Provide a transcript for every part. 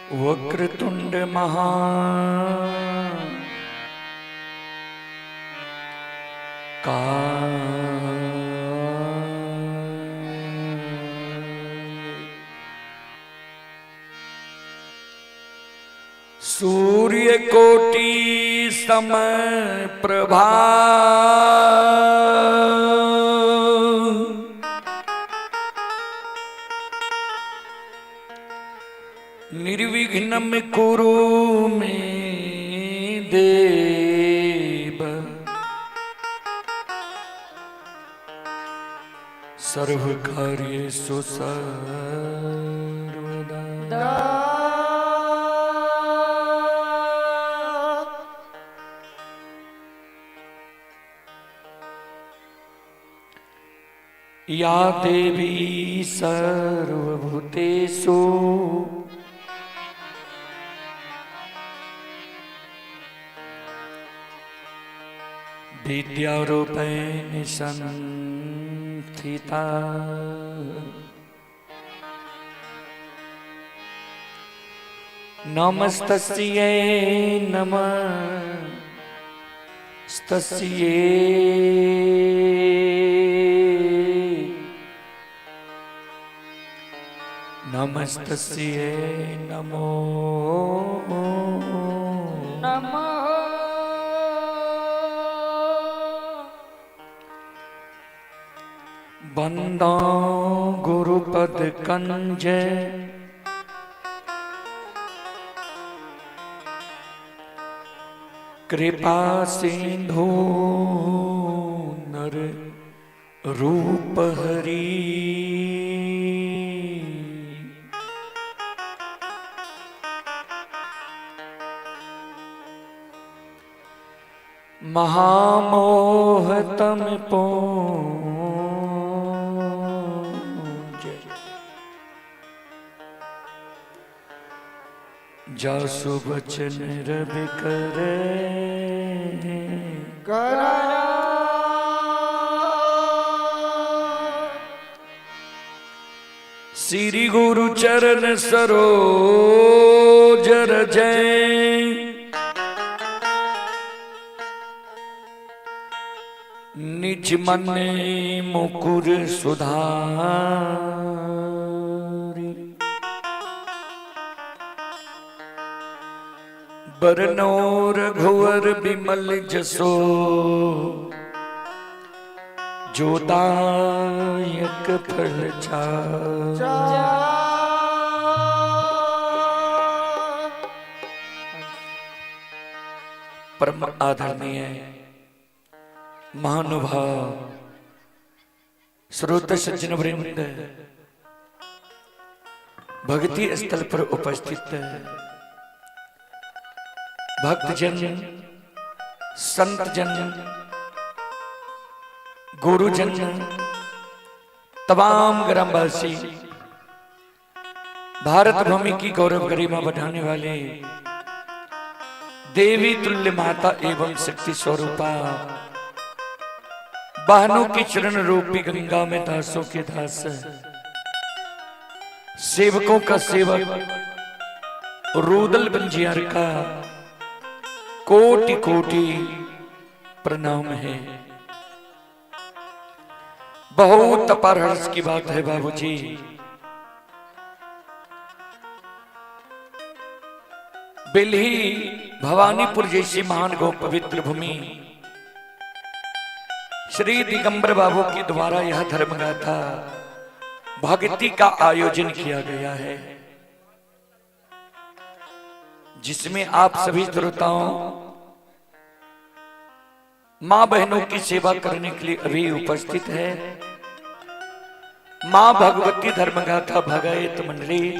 वक्रतुंड महा का सूर्य कोटि समय प्रभा निर्विघ्नं कुरु मे देव सर्वकार्येषु सर्वदा। या देवी सर्वभूतेषु विद्यारूपेण संस्थिता नमस्तस्यै नमस्तस्यै नमस्तस्यै नमो नमः। बंदा गुरुपद कंज कृपा सिंधु नर रूप हरि महामोहतम पूज जासु बचन रवि करे श्री गुरु चरण सरोज रज निज मन मुकुर सुधारी बरनो रघुवर बिमल जसो जोदायक फल चार। परम आदरणीय महानुभाव श्रोत सज्जन वृंद, भक्ति स्थल पर उपस्थित भक्तजन, संतजन, गुरुजन, तमाम ग्रामवासी, भारत भूमि की गौरव गरिमा बढ़ाने वाले देवी तुल्य माता एवं शक्ति स्वरूपा बहनों की चरण रूपी गंगा में दासों के दास, सेवकों का सेवक रूदल बंजियार का कोटि कोटि प्रणाम है। बहुत अपार हर्ष की बात है बाबूजी, बेलही भवानीपुर जैसी महान गौ पवित्र भूमि श्री दिगंबर बाबू के द्वारा यह धर्मगाथा भक्ति का आयोजन किया गया है, जिसमें आप सभी श्रोताओं मां बहनों की सेवा करने के लिए अभी उपस्थित है। मां भगवती धर्मगाथा भगायत मंडली,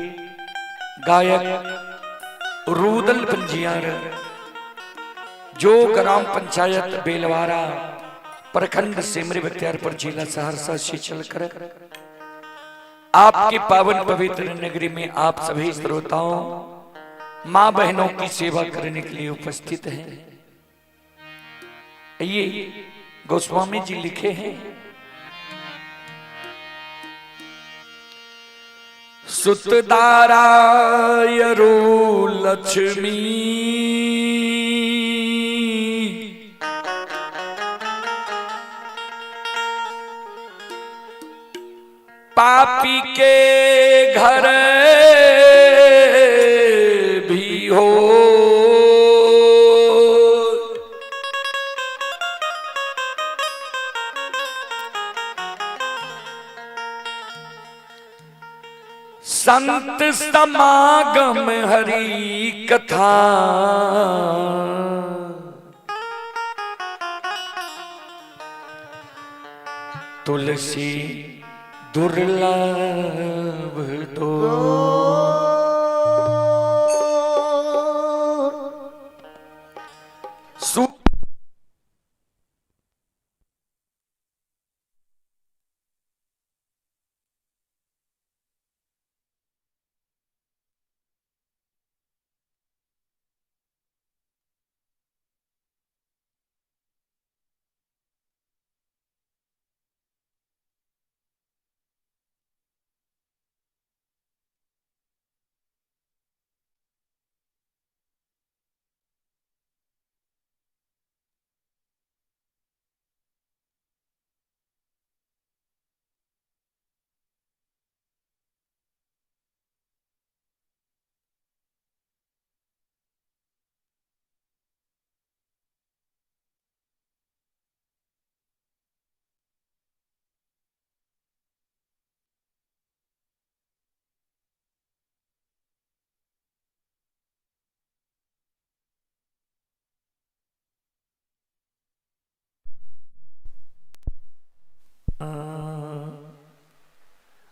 गायक रूदल पंजियार, जो ग्राम पंचायत बेलवारा, प्रखंड सिमरी बख्तियारपुर, जिला सहरसा से चलकर आपकी पावन पवित्र नगरी में आप सभी श्रोताओं मां बहनों की सेवा करने के लिए उपस्थित हैं। ये गोस्वामी जी लिखे हैं, सुतदारा यरो लक्ष्मी, पापी के घर भी हो। संत समागम हरि कथा, तुलसी दुर्लभ दो।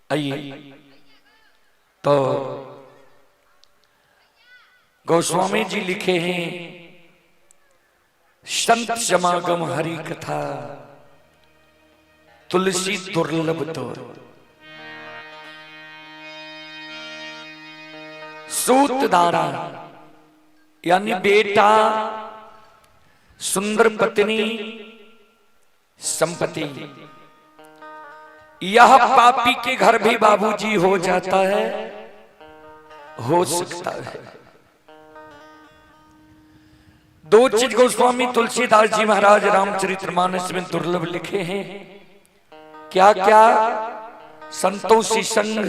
आइए तो गोस्वामी जी लिखे हैं संत समागम हरि कथा तुलसी दुर्लभ तो। सूतदारा यानी बेटा, सुंदर पत्नी, संपत्ति, यह पापी के घर भी बाबूजी हो जाता है, हो सकता है। दो चीज गोस्वामी तुलसीदास जी महाराज रामचरितमानस में दुर्लभ लिखे हैं। क्या क्या? संतों से संग,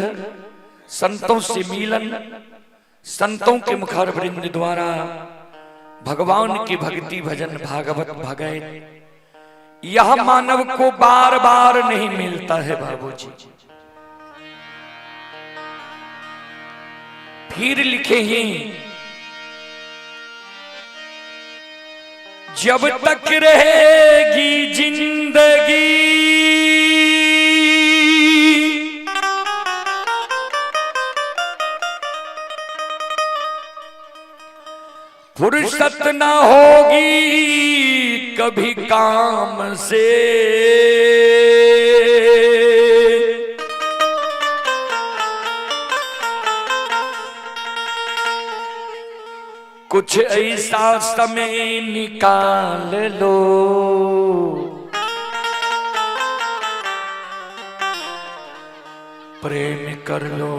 संतों से मिलन, संतों के मुखारवृंद द्वारा भगवान की भक्ति भजन भागवत भगवत, यह मानव को बार बार नहीं मिलता है बाबूजी। फिर लिखे हैं जब तक रहेगी जिंदगी, फुर्सत न होगी कभी काम से। कुछ ऐसा समय निकाल लो, प्रेम कर लो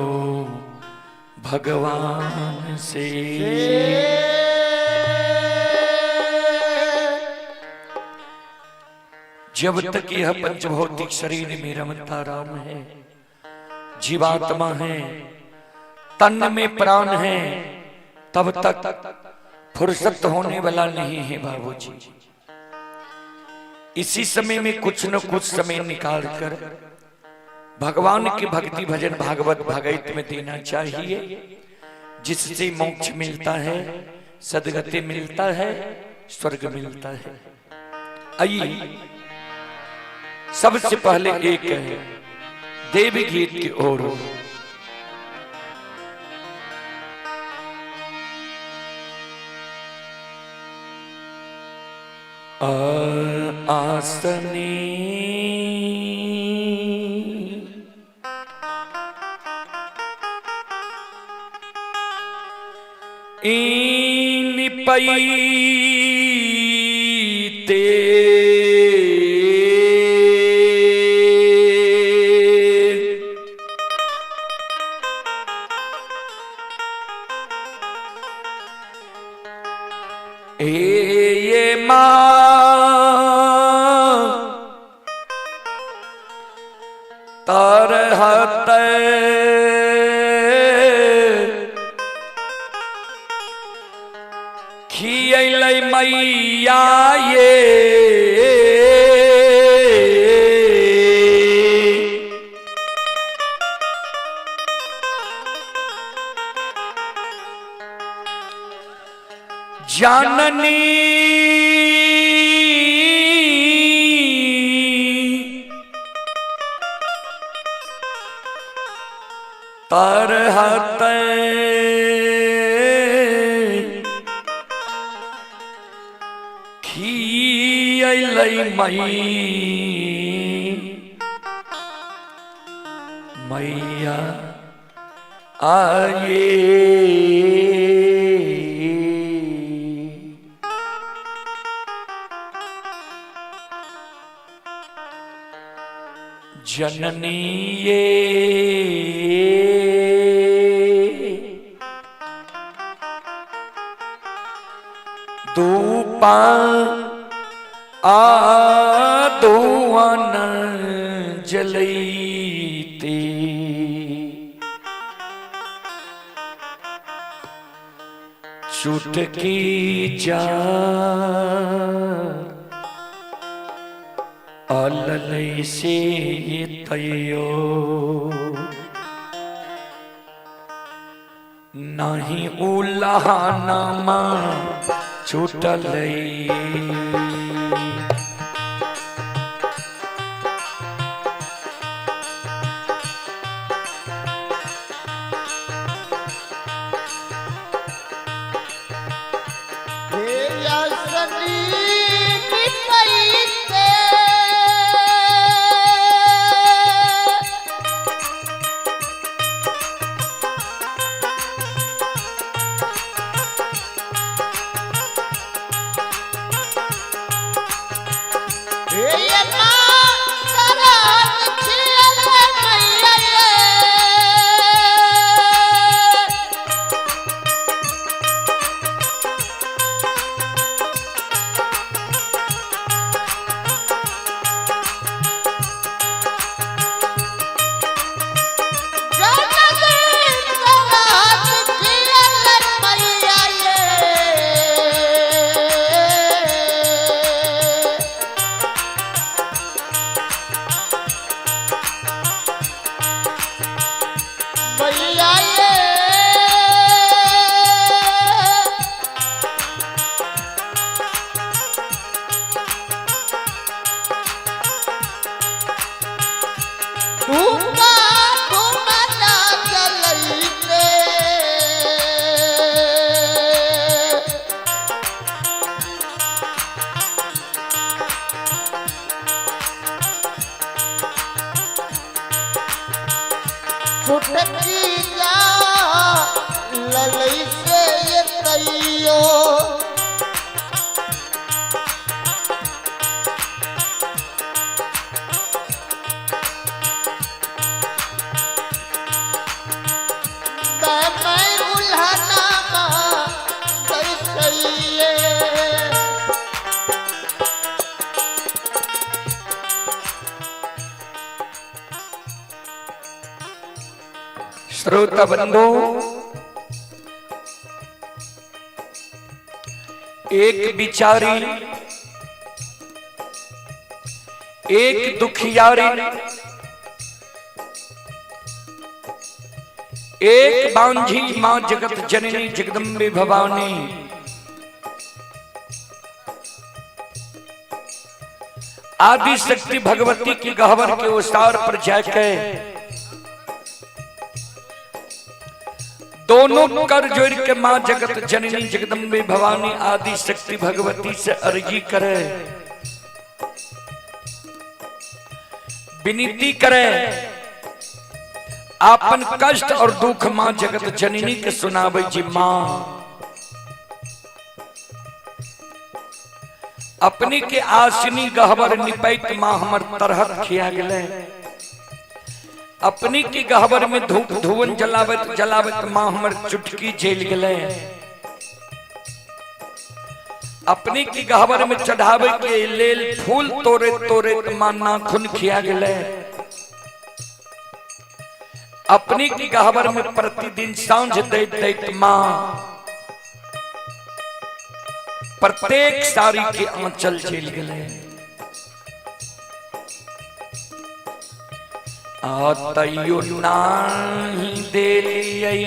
भगवान से। जब तक यह पंचभौतिक शरीर में रमता राम है, जीवात्मा है, तन में प्राण है, तब तक फुर्सत होने वाला नहीं है बाबूजी। इसी समय में कुछ न कुछ समय निकाल कर भगवान की भक्ति भजन भागवत भागवत में देना चाहिए, जिससे मोक्ष मिलता है, सदगति मिलता है, स्वर्ग मिलता है। आइए सबसे पहले एक है देवी गीत की ओर। आसनी इन पई ते तरहत खियलै मैया ये जननी तरहत खियलै मई मैया आये। जननी ये धूपा आ धुआन जलैते चुटकी जा अललै से तैयो नहीं उलाहनामा छूटलै। श्रोता बंधु, एक बिचारी एक दुखियारी एक बांझी मां जगत जननी जगदम्बे भवानी आदि शक्ति भगवती की गहवर के ओसार पर जाके दोनों कर जोड़ के मां जगत जननी जगदम्बे भवानी आदि शक्ति भगवती से अर्जी करे, विनती करे, आपन कष्ट और दुख मां जगत जननी के सुनावे जी। मां अपनी के आसनी गहवर निपैत मां हमर तरहत खिया गेले। अपनी की गहवर में धूप धुवन जलावत जलावत मां हमर चुटकी झेल गले। अपनी की गहवर में चढ़ावे के लेल फूल तोड़े तोड़े मां नाखून खिया गले। अपने की गहबर में प्रतिदिन सांझ दैत दैत माँ प्रत्येक साड़ी के आंचल चलि गेलै। आ तैयो नाही देलियै।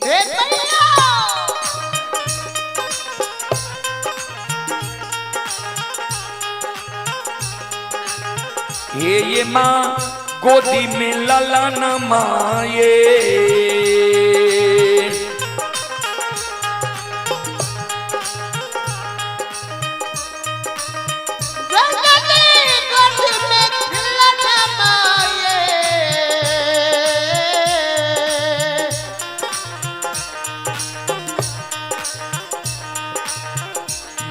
हे मैया। हे ये माँ गोदी में ललन माये। जननी गोद में खिलन माये।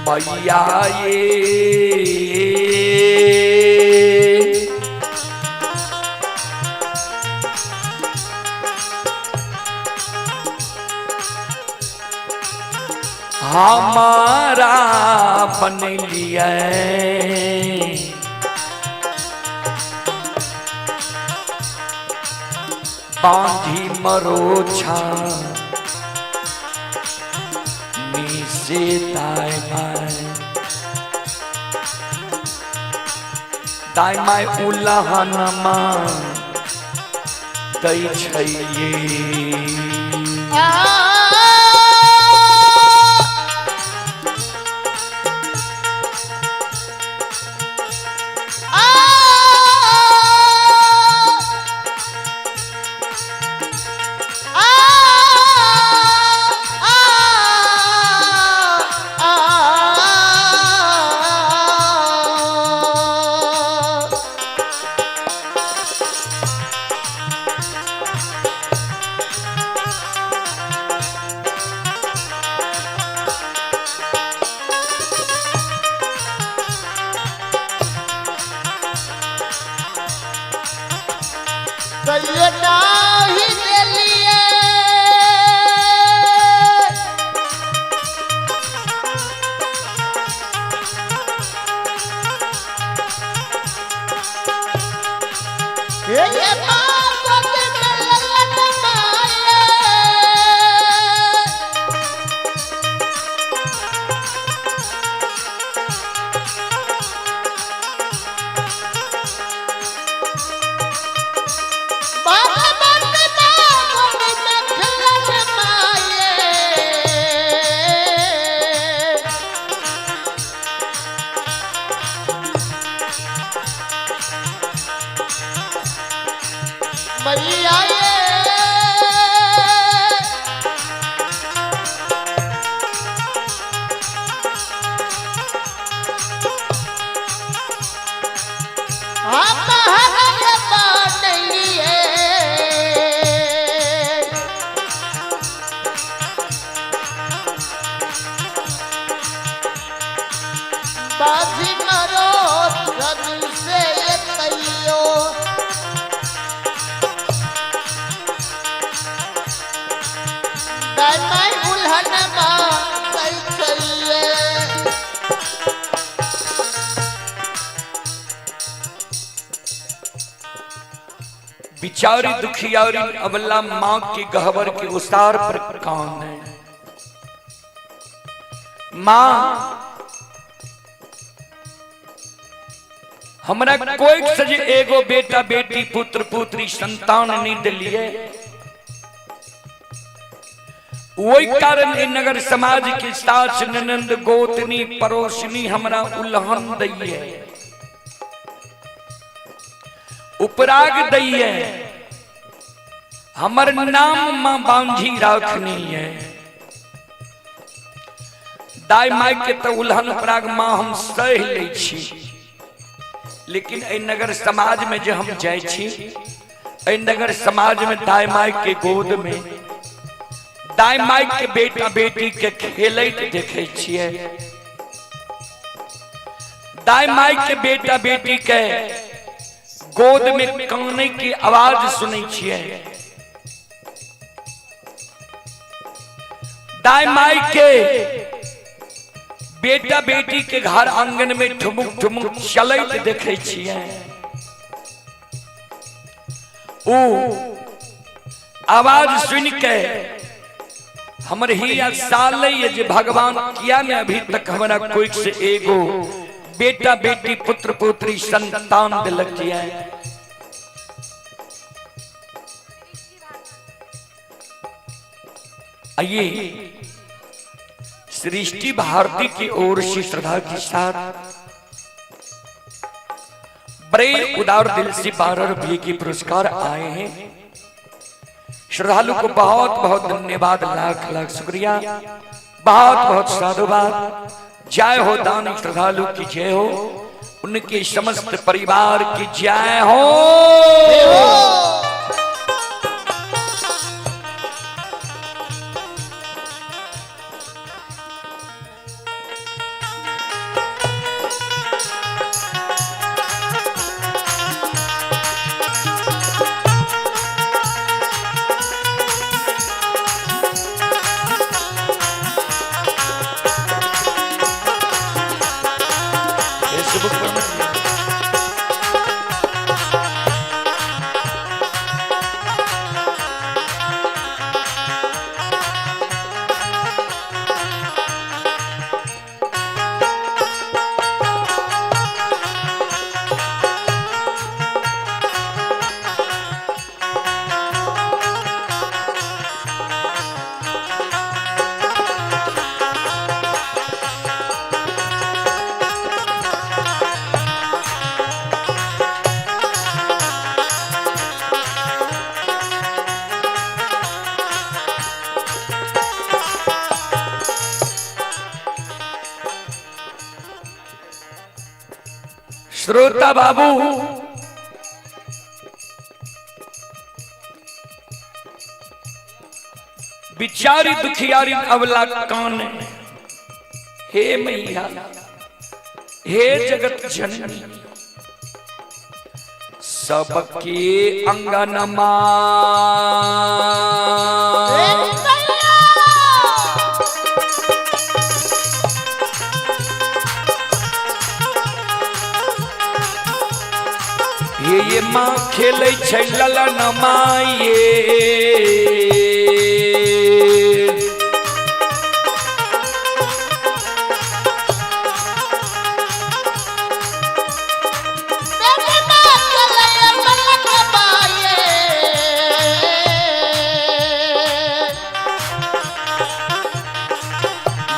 मैया ये हमारा बन लिया बांधी मरोछा नीचे दाएं बाएं, दाएं माय उलहन मां दै छै ये। आ आ आ आ आ। कहियो नाही देलिए। हे ये माँ गोद में ललन माये। बाबा बन गोद में खिलन माये। मैया ये। हम हर बनलिए। बाजी मरो धन से तैयो। दाई उल्हन माँ चलिए। बिचारी दुखियारी अबला माँ के गहवर के उसार पर कान है। माँ हमरा कोई सजे एगो बेटा बेटी पुत्र पुत्री संतान नहीं दिलिए, वही कारण ई नगर समाज के सास ननंद गोतनी पड़ोसनी हमरा उल्हन दैये, उपराग दैये, हमर नाम माँ बांझी राखनी है। दाई माई के तो उल्हन उपराग माँ हम सह लै छी, लेकिन एहि नगर समाज में जे हम जाइ छी, एहि नगर समाज में दाई माई के गोद में दाई माई के बेटा बेटी के खेलैत देखे छियै, दाई माई के बेटा बेटी के गोद में काने की आवाज सुनै छियै, दाई माई के बेटा बेटी के घर आंगन में ठुमुक ठुमुक चलैत देखे छियै। ओ आवाज सुन के हमर ही साल ये जे भगवान किया ने अभी तक हमरा कोई से एगो बेटा बेटी पुत्र पुत्री संतान दिलक किया। आइए सृष्टि भारती की ओर से श्रद्धा के साथ बड़े उदार दिल से 12 रुपये के पुरस्कार आए हैं। श्रद्धालु को बहुत बहुत धन्यवाद, लाख लाख शुक्रिया, बहुत बहुत साधुवाद। जय हो दानी श्रद्धालु की जय हो, उनके समस्त परिवार की जय हो। फेसबुक पर मत। श्रोता बाबू, बिचारी दुखियारी अवला कान, हे मैया, हे जगत जननी, सबके अंगनमा हे ये माँ खेलै छै ललन माये,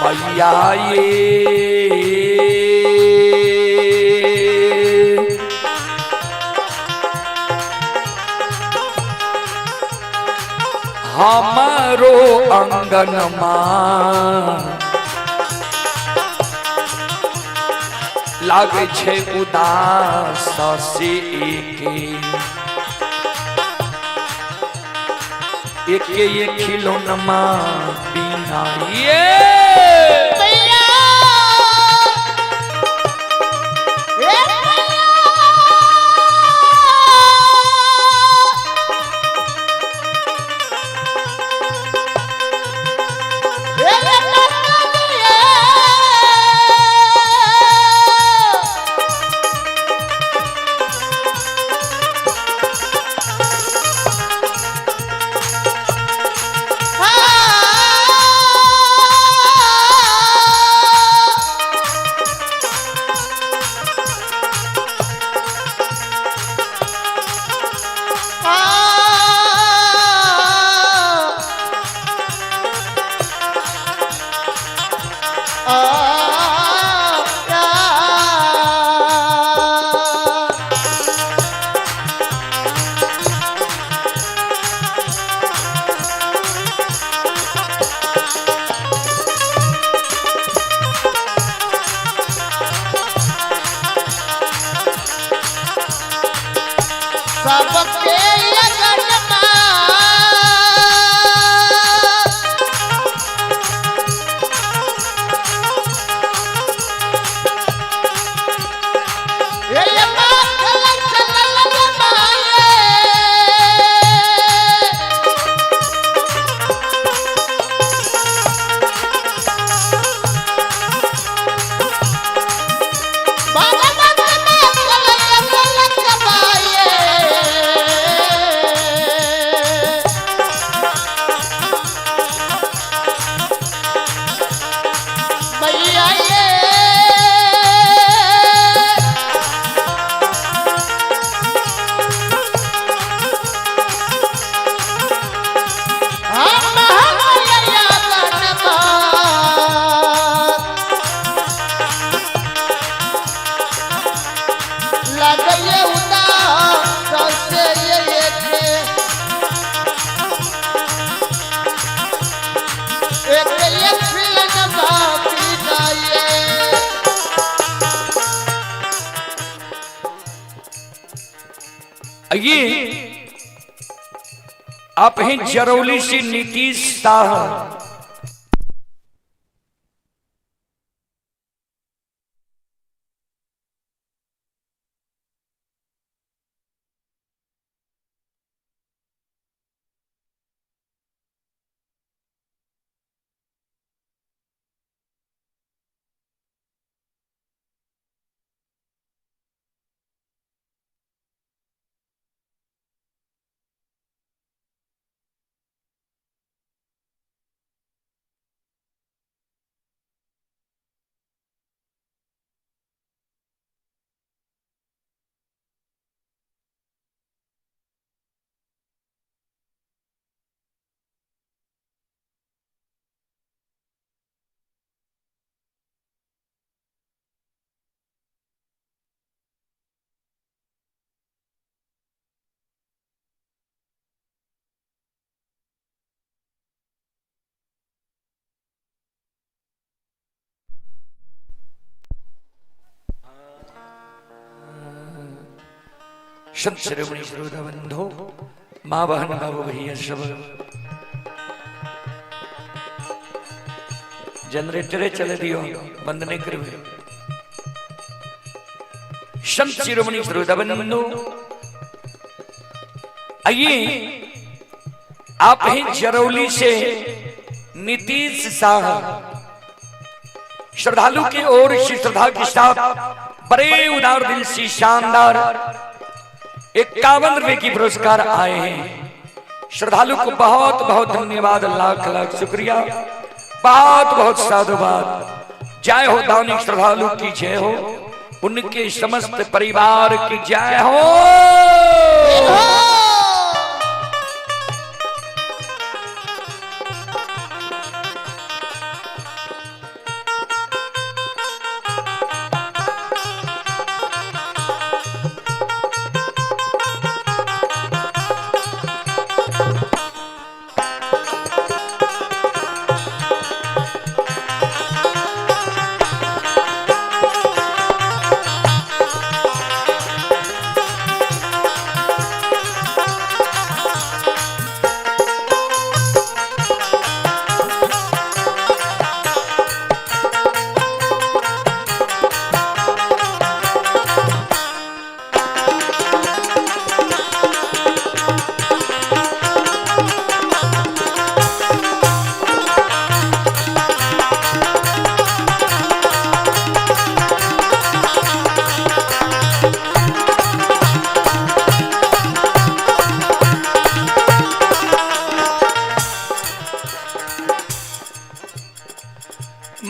मैया ये हमारो अंगनमा लागे छे उदास से एके एके ये खिलौनमा बिना ये सबके लगनमा हे माँ चल चल माये। बाबा बाबा चल चल माये। ये आप हैं जरौली से नीतीश शाह। संत श्रोमणी श्रोता बंधो, माँ बहन बाबू भैया सब, जनरेटर चले दियो, बंद नहीं करवे। संत शिरोमणि श्रोता बंधो, आइए आप हैं जरौली से नीतीश शाह, श्रद्धालु की ओर से श्रद्धा के साथ बड़े उदार दिल से शानदार 51 रुपए की पुरस्कार आए हैं। श्रद्धालु को बहुत बहुत धन्यवाद, लाख लाख शुक्रिया, बहुत बहुत साधुवाद। जय हो दानी श्रद्धालु की जय हो, उनके समस्त परिवार की जय हो।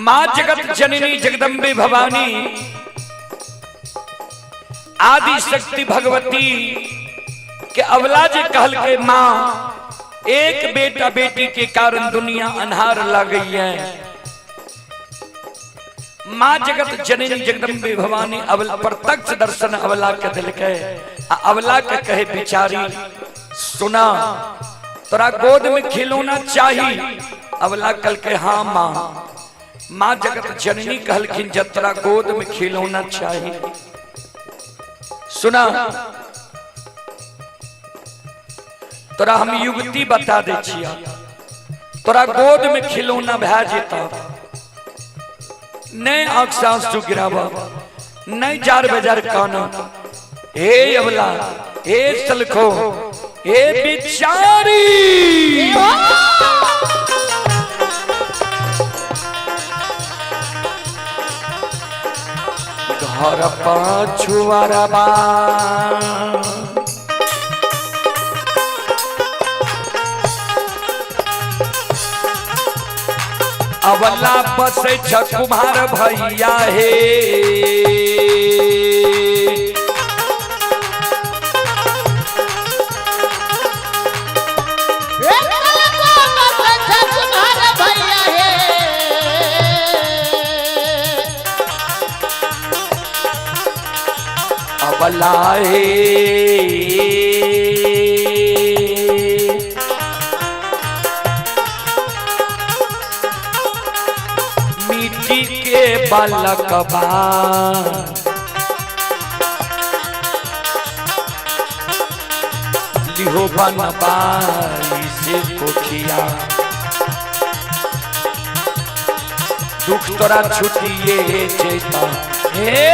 मां जगत जननी जगदम्बे भवानी आदि शक्ति भगवती के अवला जे कहल के मां, एक बेटा बेटी के कारण दुनिया अन्हार लग गई है। मां जगत जननी जगदम्बे भवानी अवल प्रत्यक्ष दर्शन अवला के दिल के, अवला के कहे बिचारी सुना तोरा गोद में खिलौना चाहिए। अवला कल के हाँ मां। मां जगत जननी कहलखिन जतरा गोद में खिलौना चाहिए। सुना तोरा हम युवती बता दे छिया, तोरा गोद में खिलौना भै जेता, नहीं आंख से आंसू गिरावा, नहीं जार बेजार काना। हे अवला, हे सलखो, हे बिचारी, घर पाछुआरबा अवला बसे छ कुमार भैया हे। अवला हे मिट्टी के बालकबा, लिहो बनबाई से कोखिया, दुख तोरा छुटिए जैता। हे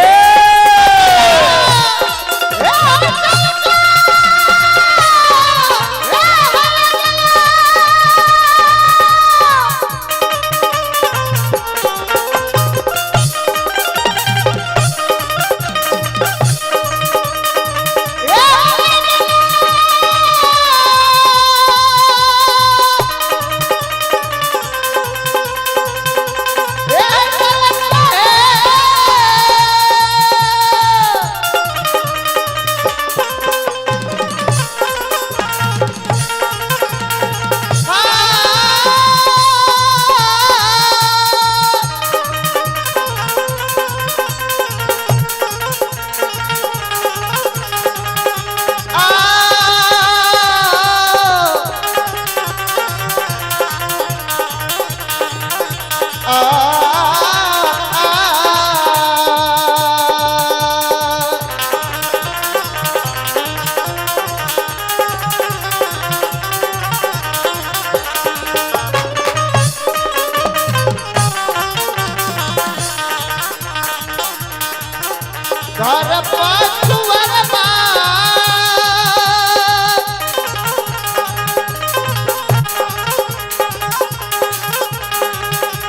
घर पाछुअर बा,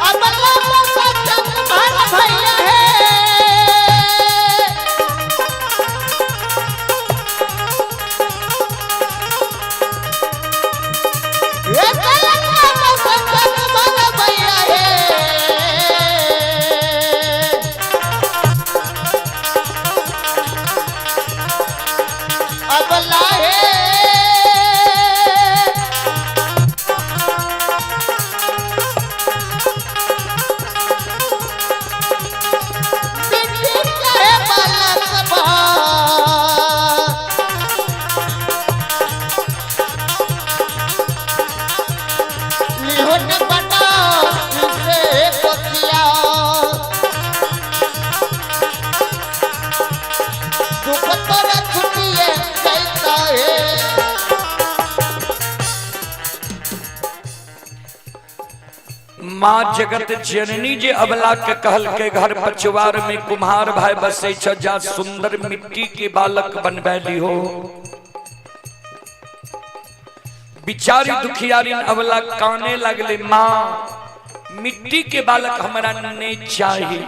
अबला बचन भर भैया है। ये कलंका बचन भर भैया है। अबला है बिट्टी कहे बालक बा, लिहोन बना से कोखिया, दुख तोरा छुटिए जैता है। माँ जगत जननी जे अबला के कहल के घर पछुआर में कुम्हार भाई बसे छ, जा सुंदर मिट्टी के बालक बनबै लिहो। बिचारी दुखियारी अबला काने लगले, माँ मिट्टी के बालक हमरा नहीं चाहिए।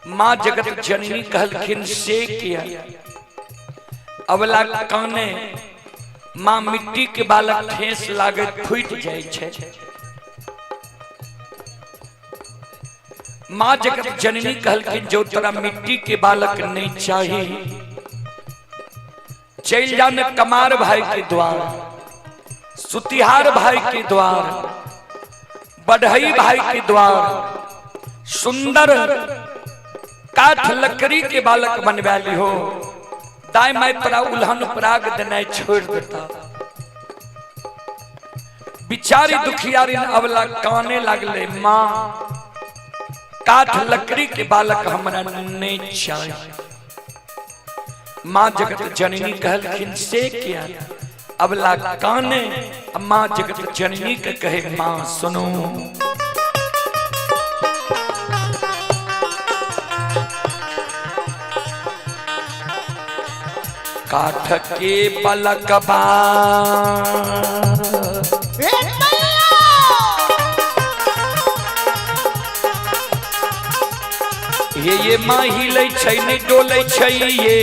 माँ जगत जननी कहलखिन से किया? अबला काने, माँ मिट्टी के बालक ठेस लागे फूट जाए छे। माँ जगत जननी कहलखिन जो तोरा मिट्टी के बालक नहीं चाहिए, चल जाने कमार भाई के द्वार, सुतिहार भाई के द्वार, बढ़ई भाई के द्वार, सुंदर काठ लकड़ी के बालक बनवा लिहो, दाई माई तोरा उल्हन पराग देनाइ छोड़ देता। बिचारी दुखियारी अबला काने लगले, माँ काठ लकड़ी के बालक हमरा नहीं चाहिए। माँ जगत जननी कहलखिन से किया? अबला काने, माँ जगत जननी के कहे माँ सुनो, काठ के बालकबा ये माँ हिलै छै नहि डोलै छै ये,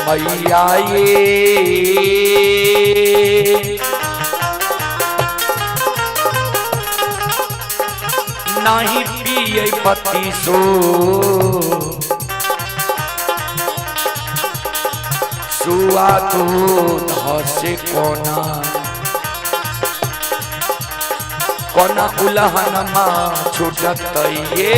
मैया ये नाही पिए पति सो, सुआ दूध से कोना कोना उलहन माँ छूटत ये।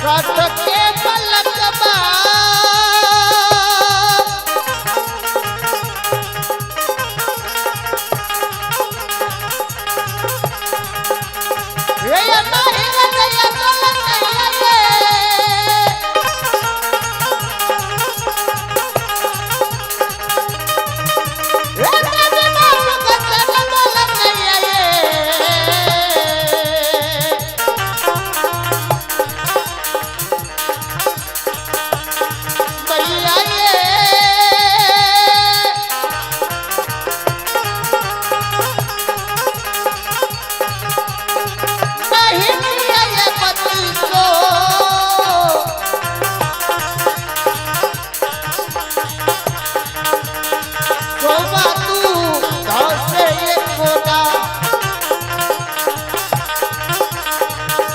काट के पलकबा हे माही रजया तोलनैया ये। हे देवी माँ कसन बोलनैया ये। मैया ये। नहीं किया ये पति को। शोभा तू घासे ये कोटा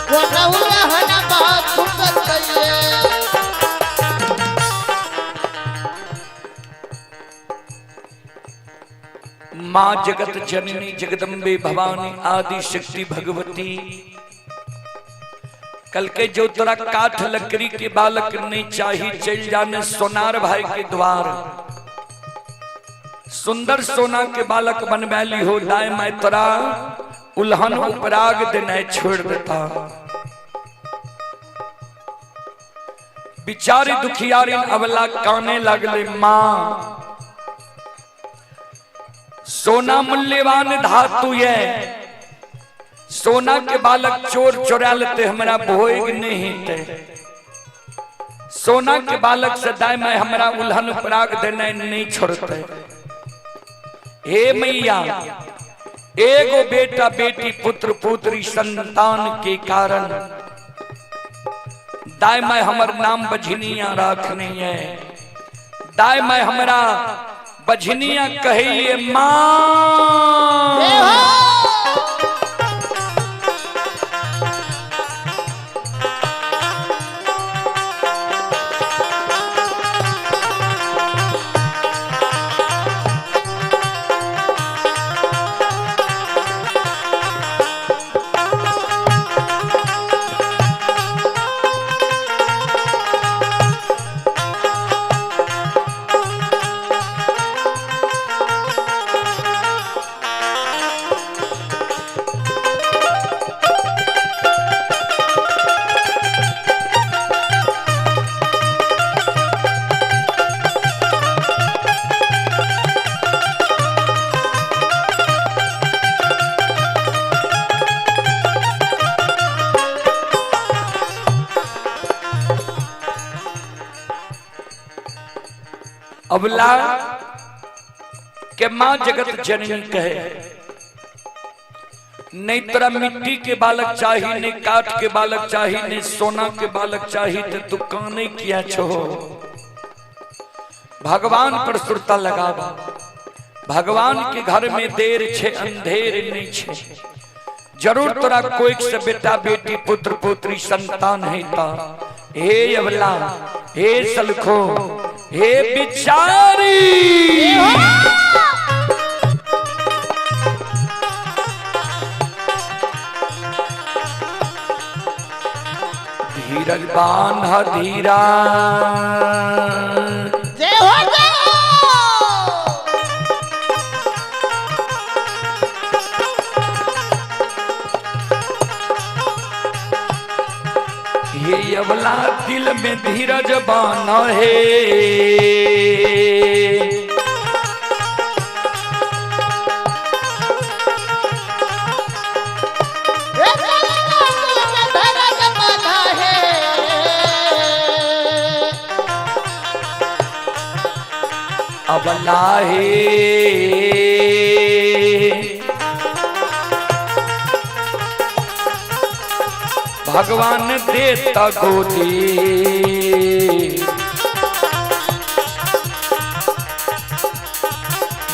कोटहुआ हना बात सुनत ये। माँ जगत जननी जगदम्बे भवानी आदि शक्ति भगवती, कल के जो तोरा काठ लकड़ी के बालक नहीं चाही, चल जाने सोनार भाई के द्वार। सुंदर सोना के बालक बनबैली हो, दाय मैं तोरा उल्हन उपराग देने छोड़ देता। बिचारी दुखियारी अवला काने लगले, माँ सोना मूल्यवान धातु ये, सोना के बालक चोर चोरा लेते हमरा भोग नहीं ते। सोना के बालक से दाय मैं हमरा उल्हन पराग देने नहीं छोड़ते। हे मैया, एगो बेटा बेटी पुत्र पुत्री संतान के कारण दाय मैं हमर नाम बझनिया रखनी है। दाय मैं हमरा बझनिया कहिए माँ। अबला के माँ जगत जननी कहे, नहीं तोरा मिट्टी के बालक चाही, नहीं काठ के बालक चाही, नहीं सोना के बालक चाही, तो तू काने किया छो। भगवान पर सुरता लगावा, भगवान के घर में देर छे अंधेर नहीं छे। जरूर तोरा कोई से बेटा बेटी पुत्र पुत्री संतान है ता। हे अबला, हे सलखो, हे बिचारी, धीरज बांध धीरा। जय हो जय हो। ये अबला दिल में धीरज बाना है। हे दिल में धीरज बांधा है। अबला है भगवान देता गोदी,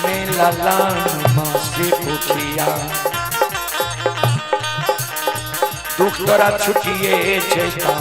मेला लाल माँ से पूछिया, दुख तोरा छुटिए जेता।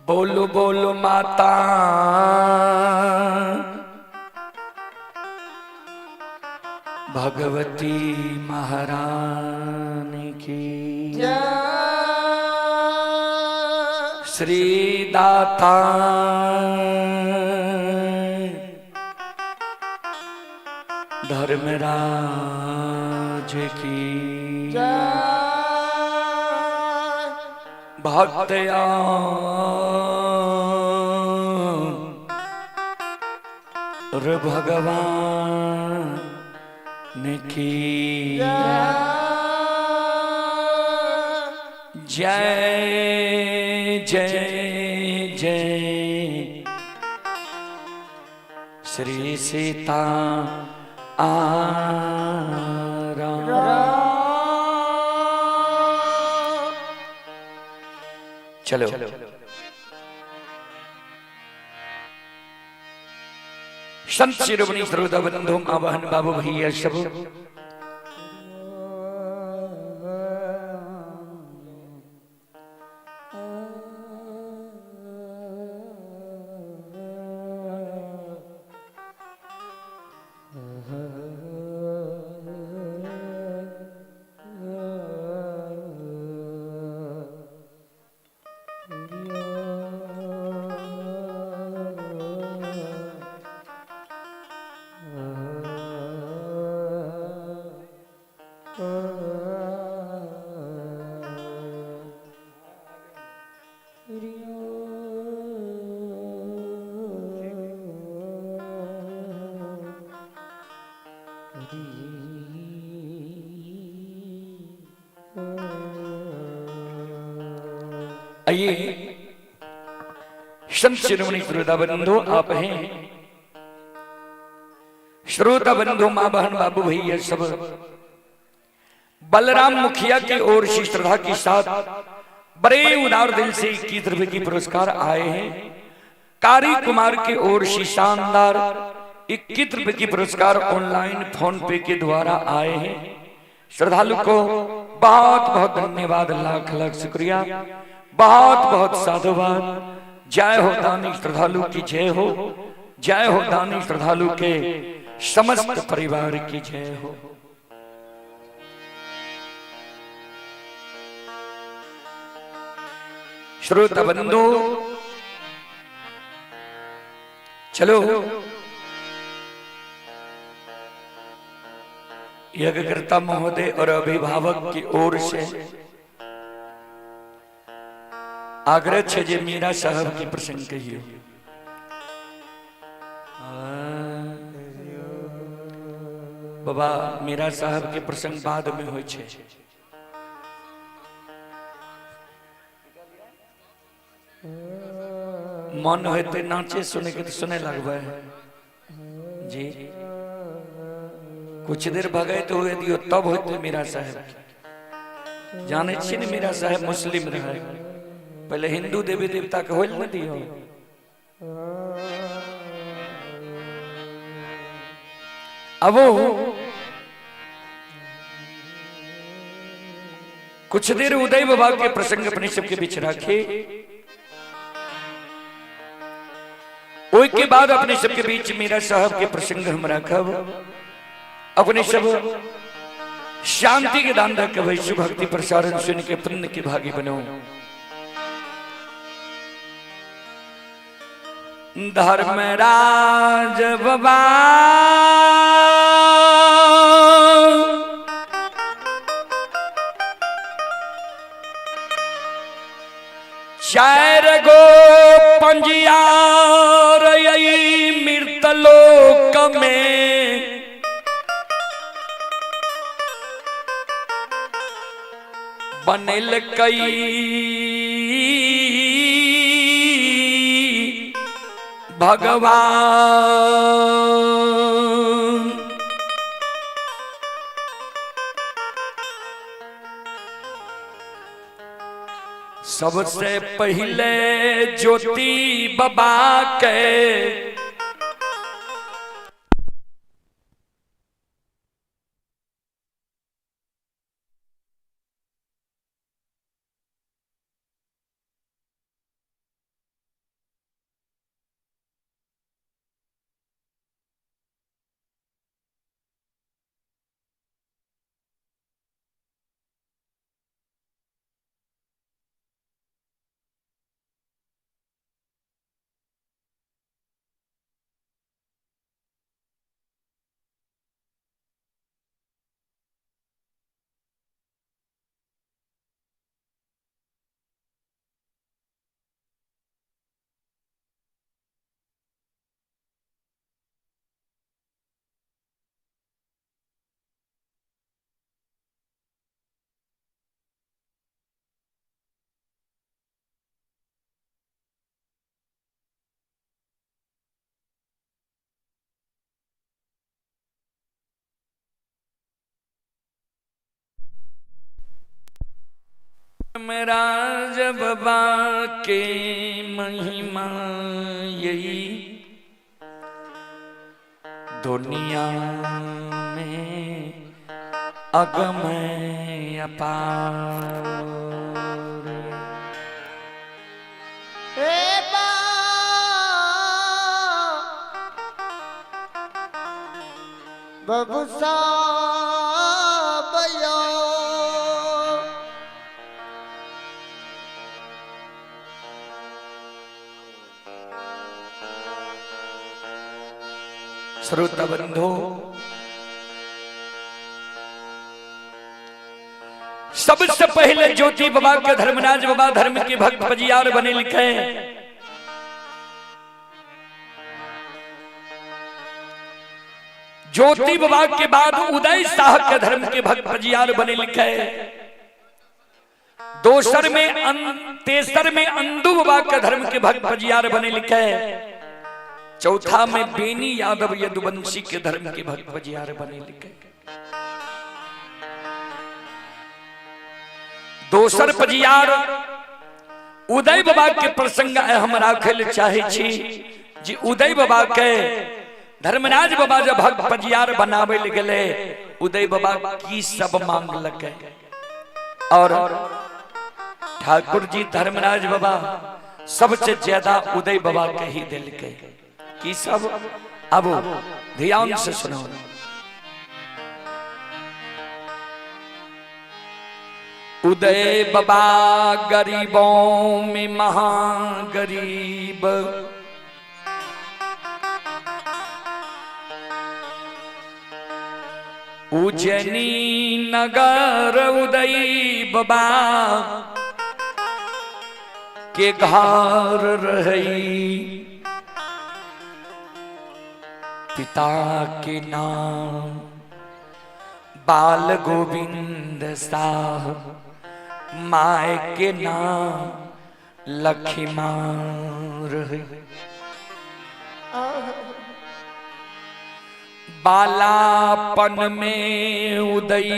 बोलो बोलो माता भगवती महारानी की श्री दाता धर्मराज की भक्तया भगवान की जय जय जय श्री सीता आराम। चलो संत शिरोमणि श्रोता बंधु मां बहन बाबू भैया सब आइए संत शिरोमणि श्रोता बंधु आप हैं, श्रोता बंधु मां बहन बाबू भैया सब बलराम मुखिया की ओर से श्रद्धा के साथ बड़े उदार दिल से 21 रुपए की पुरस्कार आए हैं। कारी कुमार की ओर से शानदार 21 रुपए की पुरस्कार ऑनलाइन फोन पे के द्वारा आए हैं। श्रद्धालु को बहुत बहुत धन्यवाद, लाख लाख शुक्रिया, बहुत बहुत साधुवाद। जय हो दानी श्रद्धालु की जय हो, जय हो दानी श्रद्धालु के समस्त परिवार की जय हो। श्रोता बंधु चलो यज्ञकर्ता महोदय और अभिभावक की ओर से आग्रह छे जे मीरा साहब की प्रसंग कहियो। बाबा मीरा साहब के प्रसंग बाद में होय छे। मन होते नाचे सुने के तो सुने लगबे जी। कुछ देर भगैत हुए दियो तब होते मीरा साहब के। जाने छी ने मीरा साहब मुस्लिम रहे, पहले हिंदू देवी देवता के होल न दियो। अब वो कुछ देर उदय बाबा के प्रसंग अपने सबके बीच रखे, ओई के बाद अपने सबके बीच मीरा साहब के प्रसंग हम रखब। अपने सब शांति के दान रख वैश्व भक्ति प्रसारण सुन के पुण्य के भागी बनो। धर्मराज बाबा चार गो पंजियार मृतलोक में बनल कई भगवान। सबसे पहले ज्योति बाबा के धर्मराज बाबा के महिमा यही दुनिया में अगम अपार। बबुसा बयो श्रोता बंधु, सबसे पहले ज्योति बाबा के धर्मराज बाबा धर्म के भक्त पजियार बने लिखे। ज्योति बाबा के बाद उदय शाह के धर्म के भक्त पजियार बने लिखे। दोसर में तेसर में अंदू बाबा के धर्म के भक्त पजियार बने लिखे। चौथा में बेनी यादव यदुवंशी के धर्म के भक्त पजियार बने लिखे। दोसर पजियार उदय बाबा के प्रसंग हम राखल चाहे छी जी। उदय बाबा के धर्मराज बाबा जब भक्त पजियार बनावे ले गेले, उदय बाबा की सब मांगलकै और ठाकुर जी धर्मराज बाबा सबसे ज्यादा उदय बाबा के ही दिलकै की सब। अब ध्यान से सुनो। उदय बाबा गरीबों में महागरीब, उज्जैनी नगर उदय बाबा के घर रही, पिता के नाम बाल गोविंद साह, my के नाम लखीमा रही। बालापन में उदय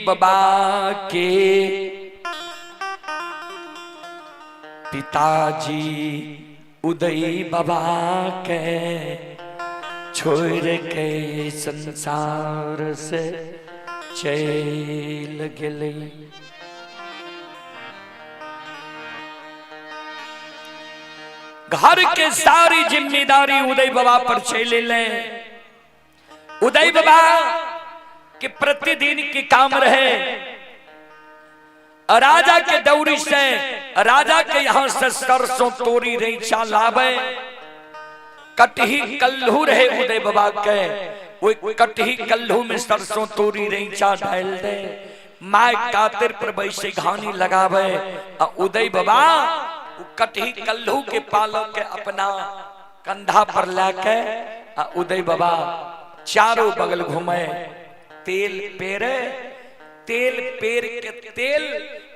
बाबा के पिताजी उदय बाबा के छोड़ के संसार से चल गेले। घर के सारी जिम्मेदारी उदय बाबा पर चले ले। उदय बाबा के प्रतिदिन के काम रहे राजा के दौरी से, राजा के यहां से सरसों तोरी रैचा लावे। कटही कल्लू रहे उदय बाबा के, वो कटही कल्लू में सरसों तोरी रैचा डाल दे, my कातिर पर बैसे घानी लगावे। आ उदय बाबा कटही कल्लू के पालो के अपना कंधा पर लाके आ उदय बाबा चारों बगल घूमे, तेल पेरे, तेल पेर के तेल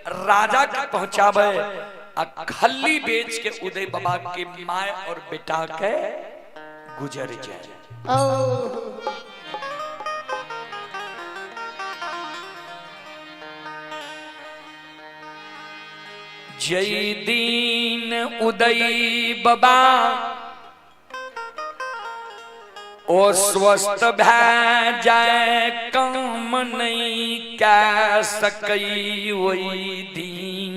राजा के पहुंचावे आ खल्ली बेच के उदय बाबा के my और बेटा के गुजर जाए। जय दीन उदय बाबा ओ स्वस्थ भै जाए, काम नहीं कै सकई वही दीन।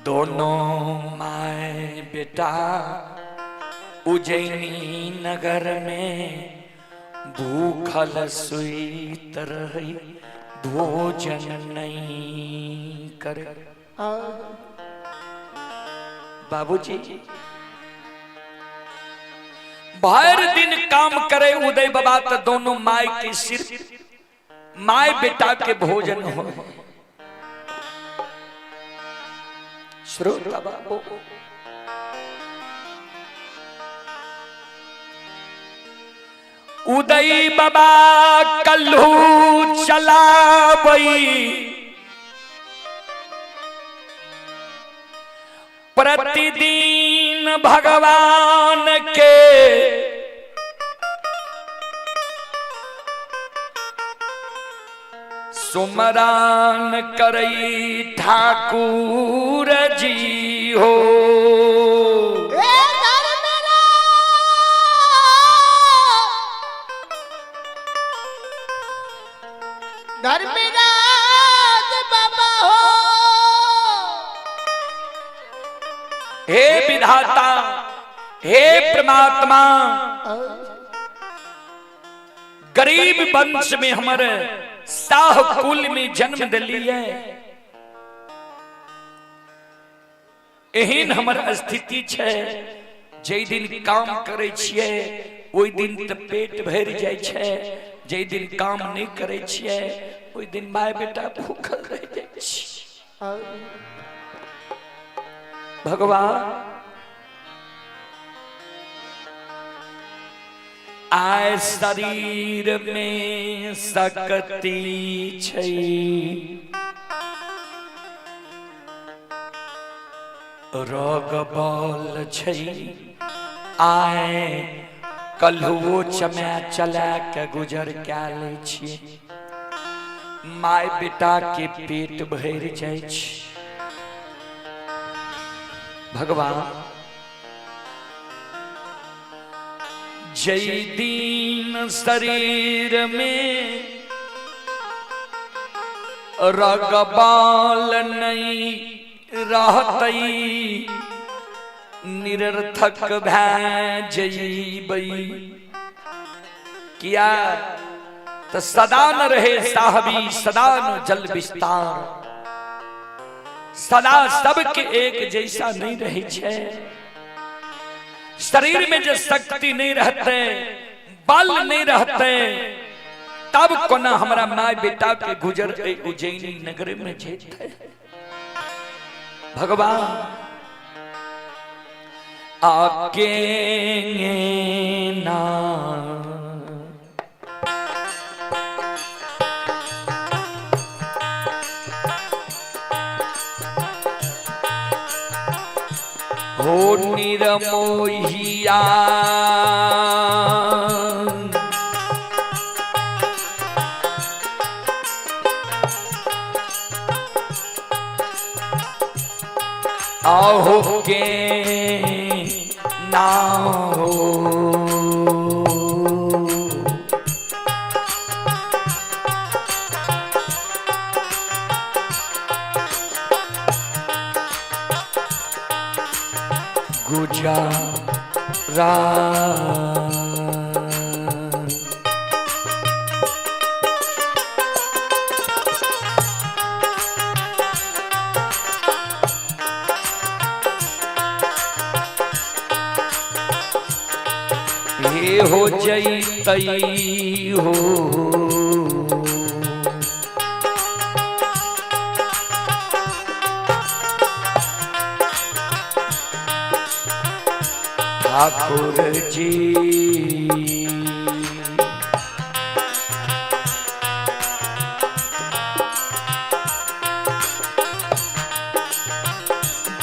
दोनों my बेटा उज्जैनी नगर में भूखल सुइत रही, भोजन नहीं करे। बाबूजी भर दिन काम करे उदय बाबा तो दोनों my के सिर my बेटा के भोजन हो। श्रोता बाबू उदय बाबा कल्हू चलाबई, प्रतिदिन भगवान के सुमरान करई ठाकुर जी हो। धर्मराज बाबा हो। हे विधाता, हे परमात्मा, गरीब वंश में हमारे साह कुल में जन्म दिलिए, एहन हमर स्थिति छै जे दिन काम करे छिए ओहि दिन त पेट भरि जाइ छै, जे दिन काम नहीं करे छिए ओहि दिन my बेटा भूखल रह जाइ छै। भगवान आय शरीर में शक्ति छै, रोग बल छै, आय कल्हुओ चमै चला के गुजर कै लै छियै, my बेटा के पेट भरि जाइ छै। भगवान जय दीन शरीर में रगबाल नहीं रहतई निरर्थक भै जईबई। किया तो सदा न रहे साहबी सदा न जल विस्तार। सदा सबके एक जैसा नहीं रहे छे। शरीर में जो शक्ति नहीं रहते, बल नहीं रहते, तब कोना हमरा my बेटा के गुजर उज्जैनी नगर में जेते। भगवान आके ना हो निरमोहिया आहो के ना हो। गुजारा हे हो जईतई हो ठाकुर जी।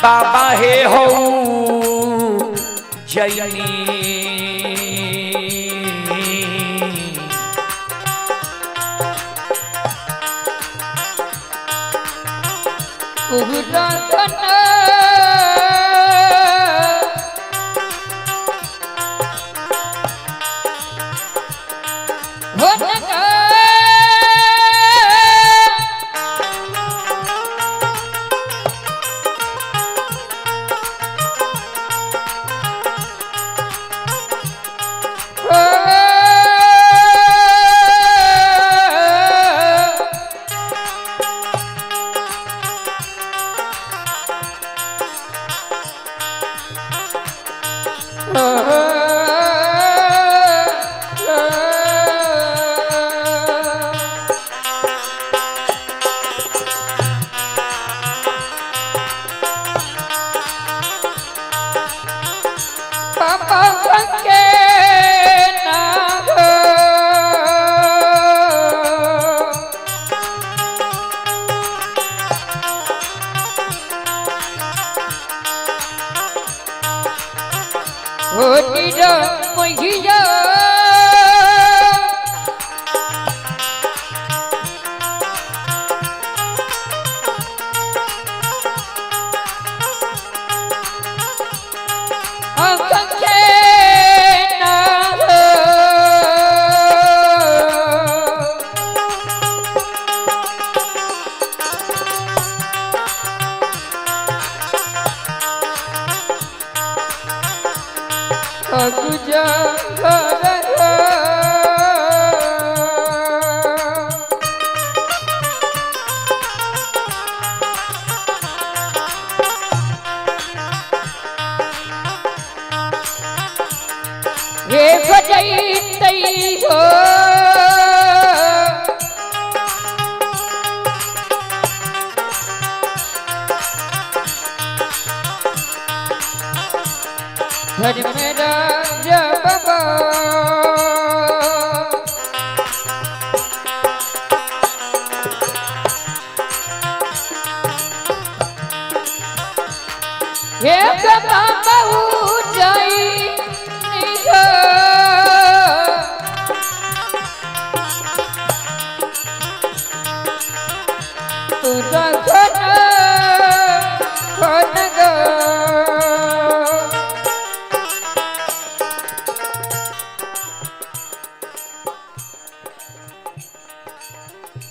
बाबा हे हो जैनी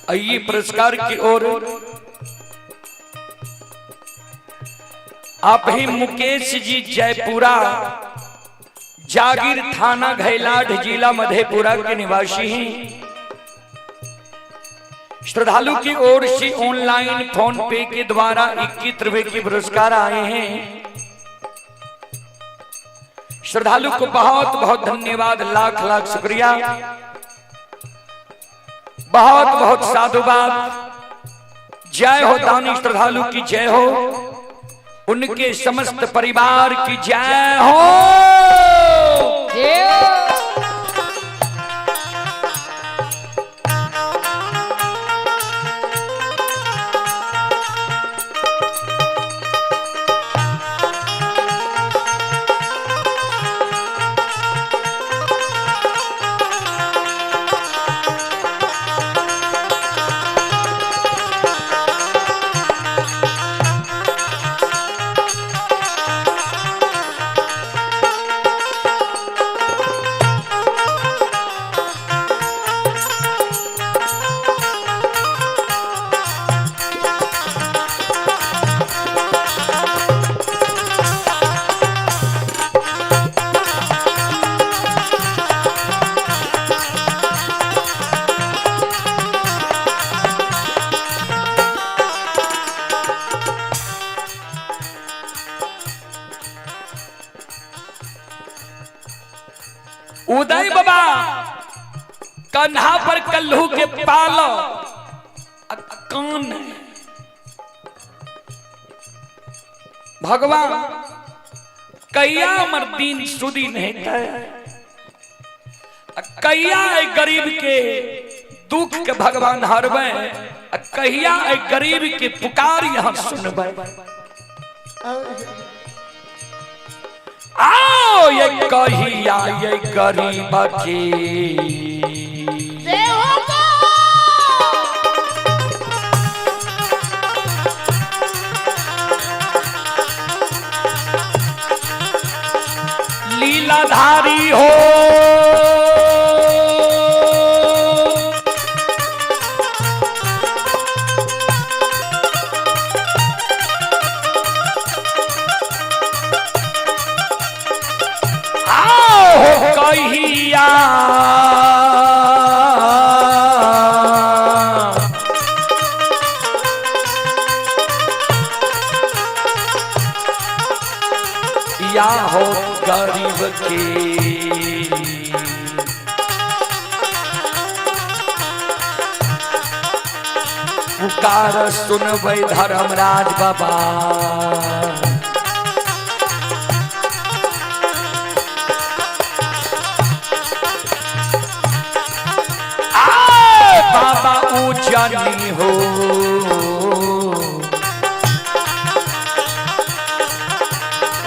आइए पुरस्कार की ओर। आप ही मुकेश जी जयपुरा, जागीर थाना घैलाढ़, जिला मधेपुरा के निवासी हैं। श्रद्धालु की ओर से ऑनलाइन फोन पे के द्वारा 21 रुपए की पुरस्कार आए हैं। श्रद्धालु को बहुत बहुत धन्यवाद, लाख लाख शुक्रिया, बहुत बहुत साधुवाद। जय हो दानी श्रद्धालु की जय हो, उनके समस्त परिवार की जय हो। जय हो। उदय बाबा कन्हा पर कल्हू के पालो कौन है भगवान कैया मर दिन सुदी नहीं था, कैया गरीब के दुख के भगवान हरबे, कहिया गरीब के पुकार यहाँ सुनबे। आओ ये कहिया ये गरीब के जय हो। लीलाधारी हो। आओ कहिया या हो गरीब के पुकार सुनबै धर्मराज बाबा। आ बाबा ऊंचानी हो।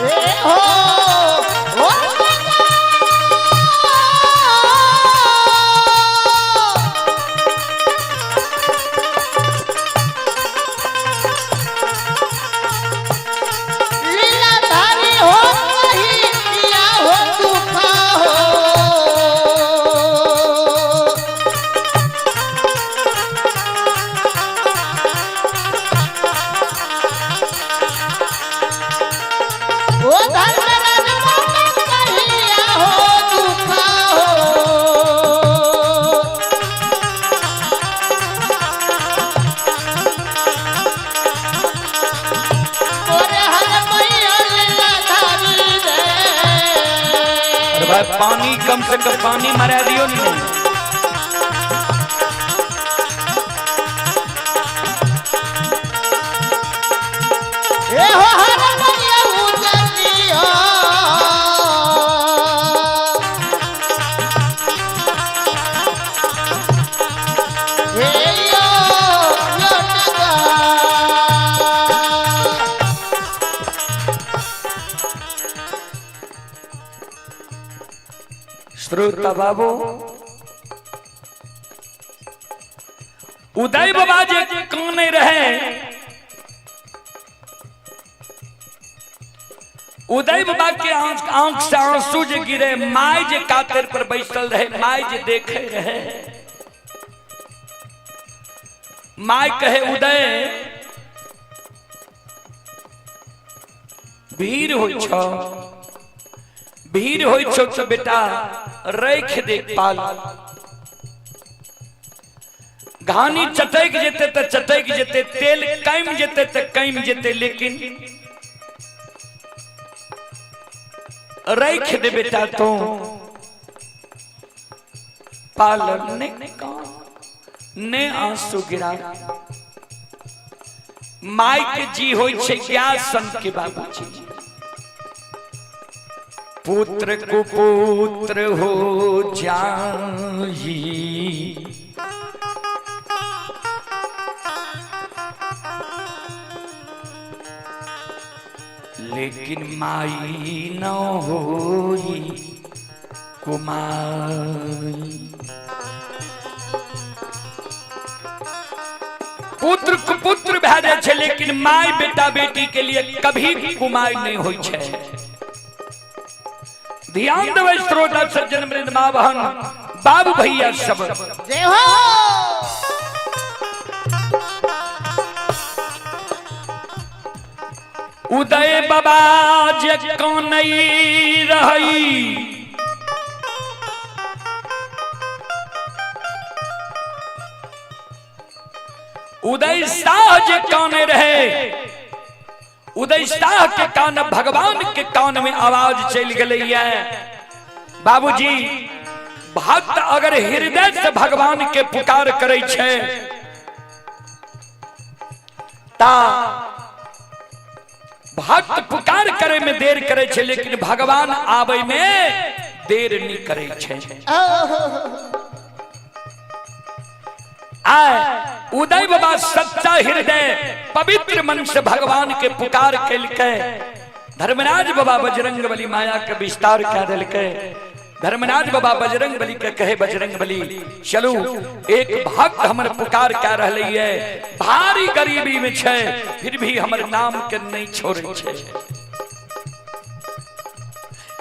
ए हो ओ लीलाधारी हो कहीं किया हो दुखा हो। ओ धर्मराज बाबा कहिया हो दुखा हो। ओरे हर मैया लीलाधारी रे। अरे भाई पानी कम से कम पानी मरा दियो नहीं। ए हो हर मैया उजली हो। हे यो लटका। श्रोता बाबू उदय बाबा जे काने रहे, उदय बाबा के आंख आंख से आंसू जे गिरे, माय जे कातर पर बैठल रहे, माय जे देखे रहे। My कहे उदय भीड़ होइ छौ, भीड़ होइ छौ तो बेटा रख दे पाल। घानी चटक जेते तो चटक जेते, तेल कम जेते तो कम जेते, लेकिन रख दे बेटा तो पाल ने ने आंसू गिरा। My के जी होई छे ज्ञान के बाबूजी। पुत्र कुपुत्र हो जाई, लेकिन माई न होई कुमाई। पुत्र कुपुत्र भए जाइ छै, लेकिन my बेटा बेटी के लिए कभी कुमाई नहीं होई छै। ध्यान देबै श्रोता सज्जन वृंद माँ बहन बाबू भैया सब। जय हो। उदय बाबा जे कनई रही, उदय शाह जे काने रहे, उदय शाह के कान भगवान के कान में आवाज चल गई है। बाबूजी भक्त अगर हृदय से भगवान के पुकार करे छे ता भक्त पुकार करे में देर करे छे, लेकिन भगवान आवे में देर नहीं करे छे। आए उदय बाबा सच्चा हृदय पवित्र मन से भगवान के पुकार केलकै। धर्मराज बाबा बजरंग बली माया के विस्तार कह दिलकै। धर्मराज बाबा बजरंग बली के कहे बजरंग बली चलू एक भक्त हमर पुकार कह रहलै है, भारी गरीबी में छे फिर भी हमर नाम के नहीं छोड़े छे।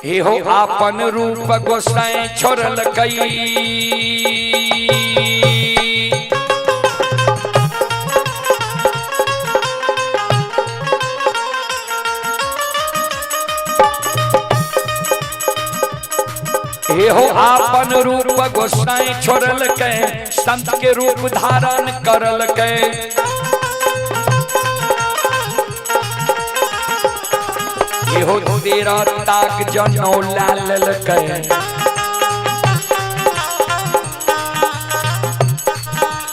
हे हो आपन रूप गोसाई छोड़लकै, हे हो आपन रूप गोसाई छोड़लकै, संत के रूप धारण करलकै। हे हो तेरा ताक जनौ लाललकै,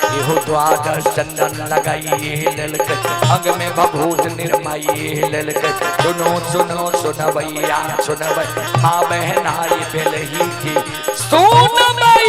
हे हो द्वादश चंदन लगाइए ललकै, अंग में भभूत निर्माइए ललकै। सुनो सुनो सुनबैया सुनबै माँ बहनाई बेलही की सुनबै।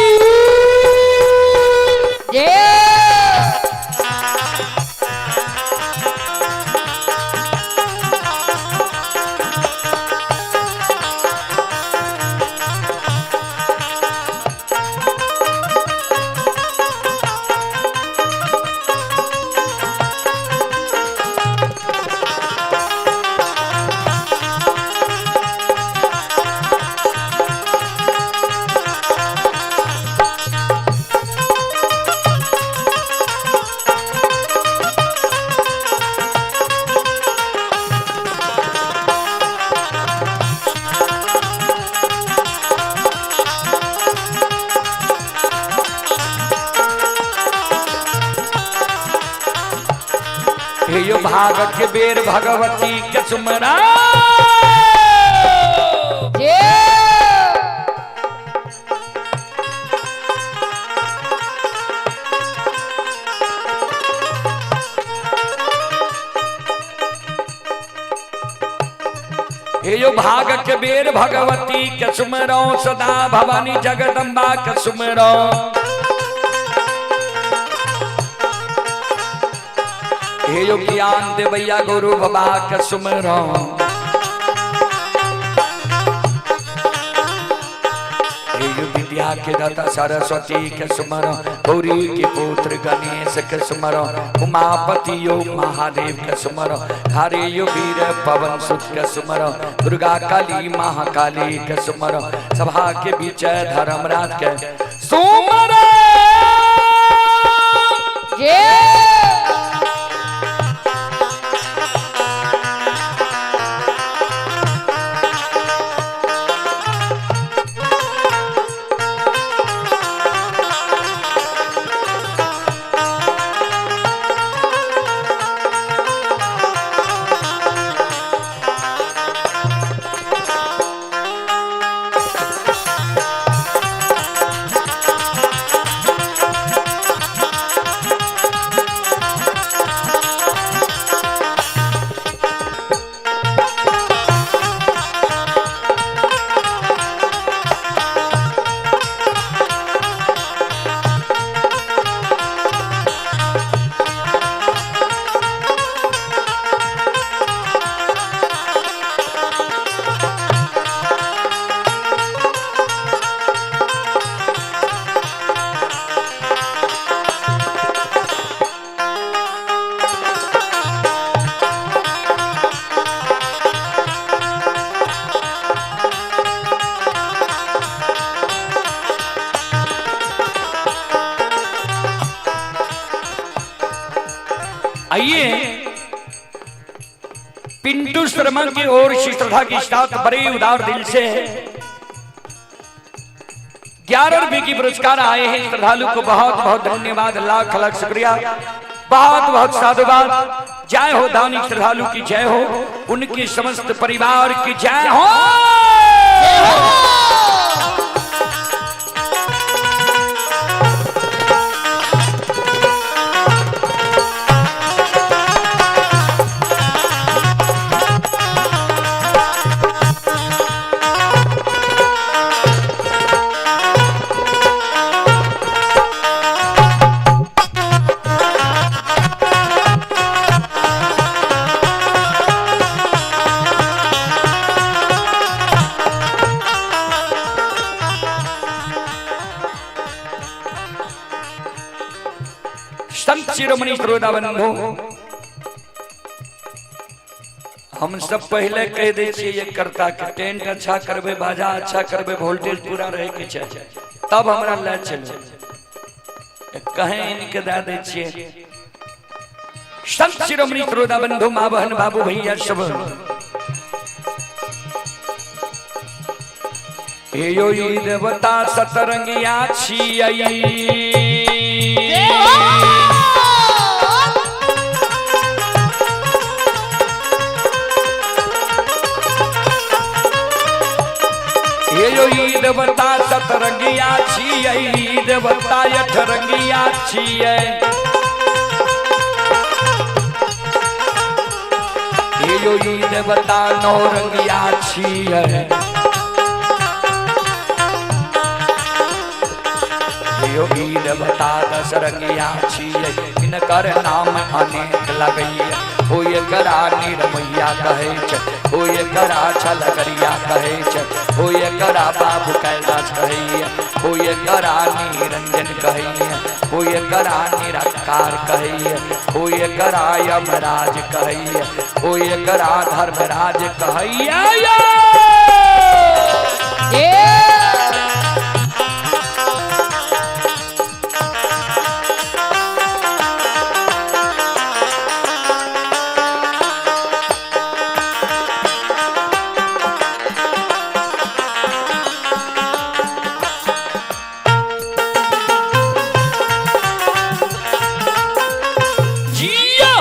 हे यो भाग के बेर भगवती के सुमरा। हे यो भाग के बेर भगवती के सुमरो, सदा भवानी जगदम्बा के सुमरो। हे यो ज्ञान देवैया गुरु बाबा के सुमरो। हे यो विद्या के दाता सरस्वती के सुमरो, गौरी के पुत्र गणेश के सुमरो, उमापति यो महादेव के सुमरो, हरे यो वीर पवन सुत के सुमरो, दुर्गा काली महाकाली के सुमरो, सभा के बीच धर्मराज के सुमरो। जय। आइए पिंटू शर्मा की ओर से श्रद्धा के साथ बड़े उदार दिल से 11 रुपए की पुरस्कार आए हैं। श्रद्धालु को बहुत बहुत धन्यवाद, लाख लाख शुक्रिया, बहुत बहुत साधुवाद। जय हो दानी श्रद्धालु की जय हो, उनके समस्त परिवार की जय हो। संत शिरोमणि श्रोता बंधु, हम सब पहले कह दै छियै ये करता के टेंट अच्छा करबे, बाजा अच्छा करबे, वोल्टेज पूरा रहे के छै, तब हमरा ले चलू। कहें इनके दे दै छियै। संत शिरोमणि श्रोता बंधु, माँ बहन बाबू भैया सब, हे यो ई देवता सतरंगिया छियै। हे यो ई देवता सतरंगिया छियै, ई देवता अठरंगिया छियै। हे यो ई देवता नौरंगिया छियै। हे यो ई देवता दशरंगिया छियै। हिनकर नाम अनेक लगैया, हो एकरा निरमैया कहै छै, हो एकरा छलगरिया कहै छै, हो एकरा बाबू कैलाश कहैया, हो एकरा निरंजन कहैया, हो एकरा निराकार कहैया, हो एकरा यमराज कहैया, हो एकरा धर्मराज कहैया। जिया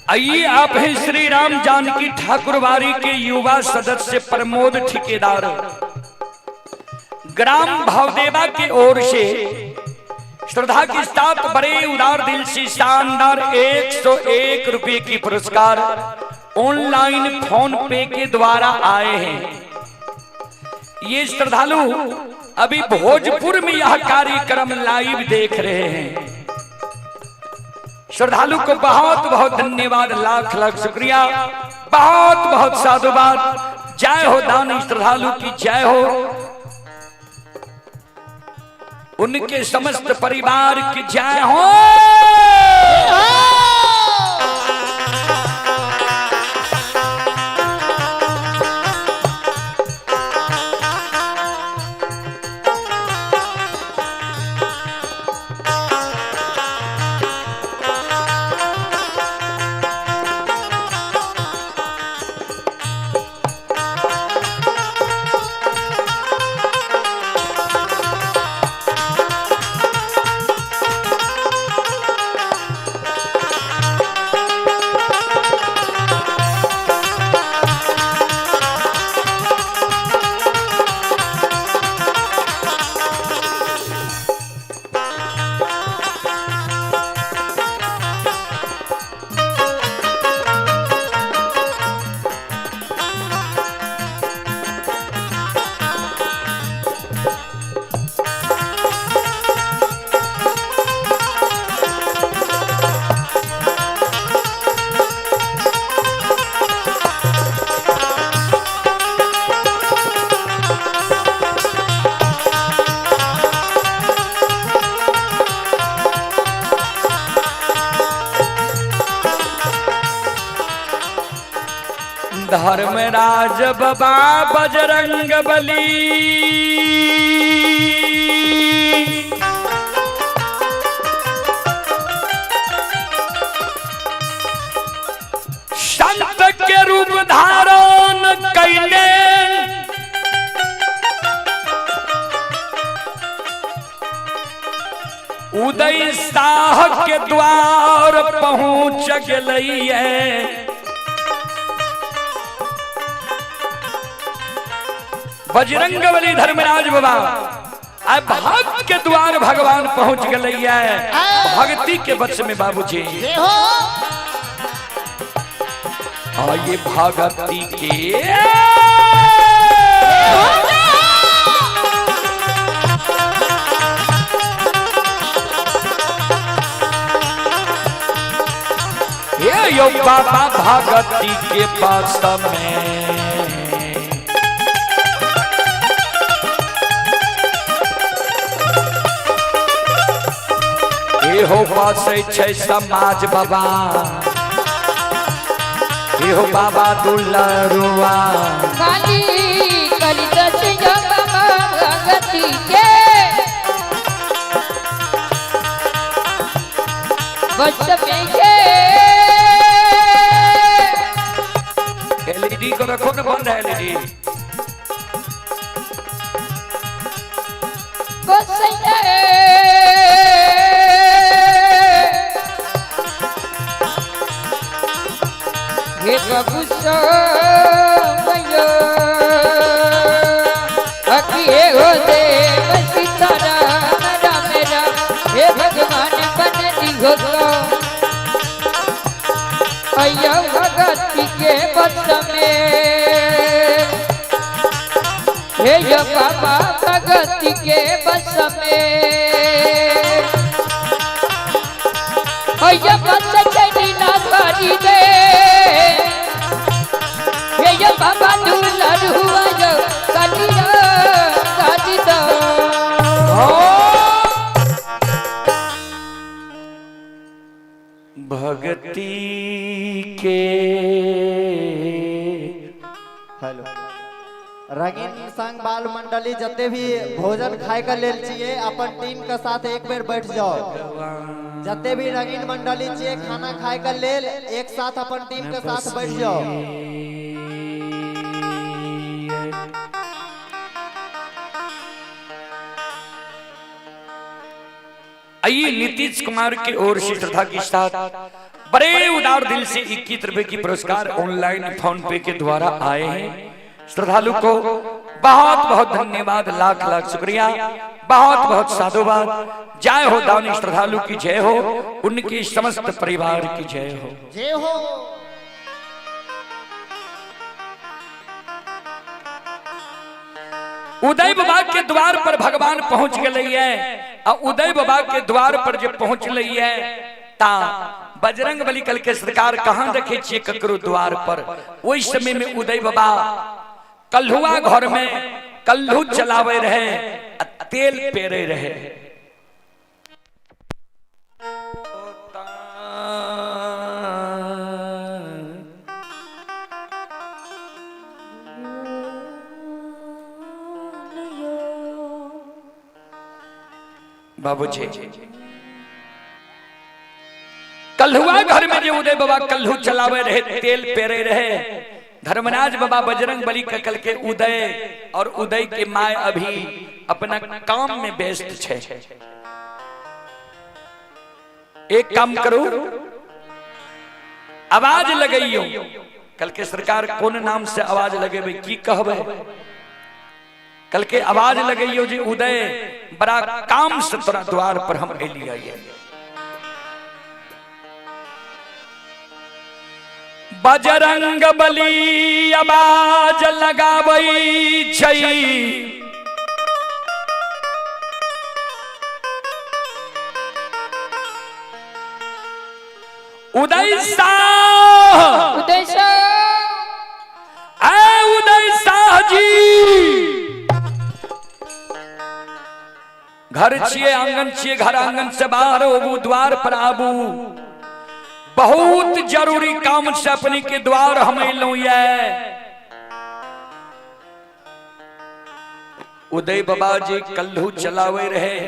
आइए आप हैं श्री राम जानकी ठाकुरवाड़ी के युवा सदस्य प्रमोद ठेकेदार, ग्राम भावदेवा के ओर से श्रद्धा के साथ बड़े उदार दिल से शानदार 101 रुपए की पुरस्कार ऑनलाइन फोन पे के द्वारा आए हैं। ये श्रद्धालु अभी भोजपुर में यह कार्यक्रम लाइव देख रहे हैं। श्रद्धालु को बहुत बहुत धन्यवाद, लाख लाख शुक्रिया, बहुत बहुत साधुवाद। जय हो दानी श्रद्धालु की जय हो, उनके समस्त परिवार की जय हो। धर्मराज बाबा बजरंग बली, संत के रूप धारण कैले, उदय शाह के द्वार पहुंच गए। बजरंग बली धर्मराज बाबा आए भक्त के द्वार भगवान पहुंच गए भक्ति के वश में बाबूजी। आइए भक्ति के ये यो बाबा भक्ति के पास में एहो बसै छै समाज बाबा, एहो बाबा दुलरुआ। काली काली दसिया बाबा भगती के बस में के। एलईडी को रखो ना, बंद है एलईडी। बस हे प्रभु समयो अकी हे हो देव सीताराम राम राम, हे भगवान बन दिहो अयो भगती के बस में, हे यो बाबा भगती के बस में, अयो बस चली ना करी दे, हे यो बाबा दुलर हुआ जो कालिया काली दो। भक्ति के हेलो रंगीन संग बाल मंडली जते भी भोजन खाए के लेल छियै अपन टीम के साथ एक बेर बैठ जाओ। जते भी रंगीन मंडली छियै खाना खाए के लेल एक साथ अपन टीम के साथ बैठ जाओ। आइए नीतीश कुमार की ओर से श्रद्धा के साथ बड़े उदार दिल से 21 रुपए की पुरस्कार ऑनलाइन फोन पे के द्वारा आए हैं। श्रद्धालु को बहुत बहुत धन्यवाद, लाख लाख शुक्रिया, बहुत बहुत साधुवाद। जय हो दानी श्रद्धालु की जय हो, उनके समस्त परिवार की जय हो। जय हो। उदय बाबा के द्वार पर भगवान पहुंच गए है। और उदय बाबा के द्वार पर जब पहुंच है ता बजरंग बली कल के सरकार कहाँ देखे छियै ककरो द्वार पर। ओहि समय में उदय बाबा कल्हुआ घर में कल्हू चलावे रहे आ तेल पेरे रहे। बाबूजी कल्हुआ घर में जे उदय बाबा कल्हू चलावे रहे तेल पेरे रहे, धर्मराज बाबा बजरंग बली ककल के उदय और उदय के my अभी अपना काम में व्यस्त छे। एक काम करू, आवाज लगइयो। कल के सरकार कौन नाम से आवाज लगेबे की कहबे? कल के आवाज लगइयो जी उदय बड़ा काम से तोरा द्वार पर हम एलियै। बजरंग बली आवाज लगाबै छै, उदय शाह, उदय शाह, ऐ उदय शाह जी, घर छिए आंगन छिए, घर आंगन से बाहर होबू द्वार पर आबू, बहुत जरूरी काम से अपने के द्वार हम एलहुं ये। उदय बाबा जी कल्हू चलावे रहे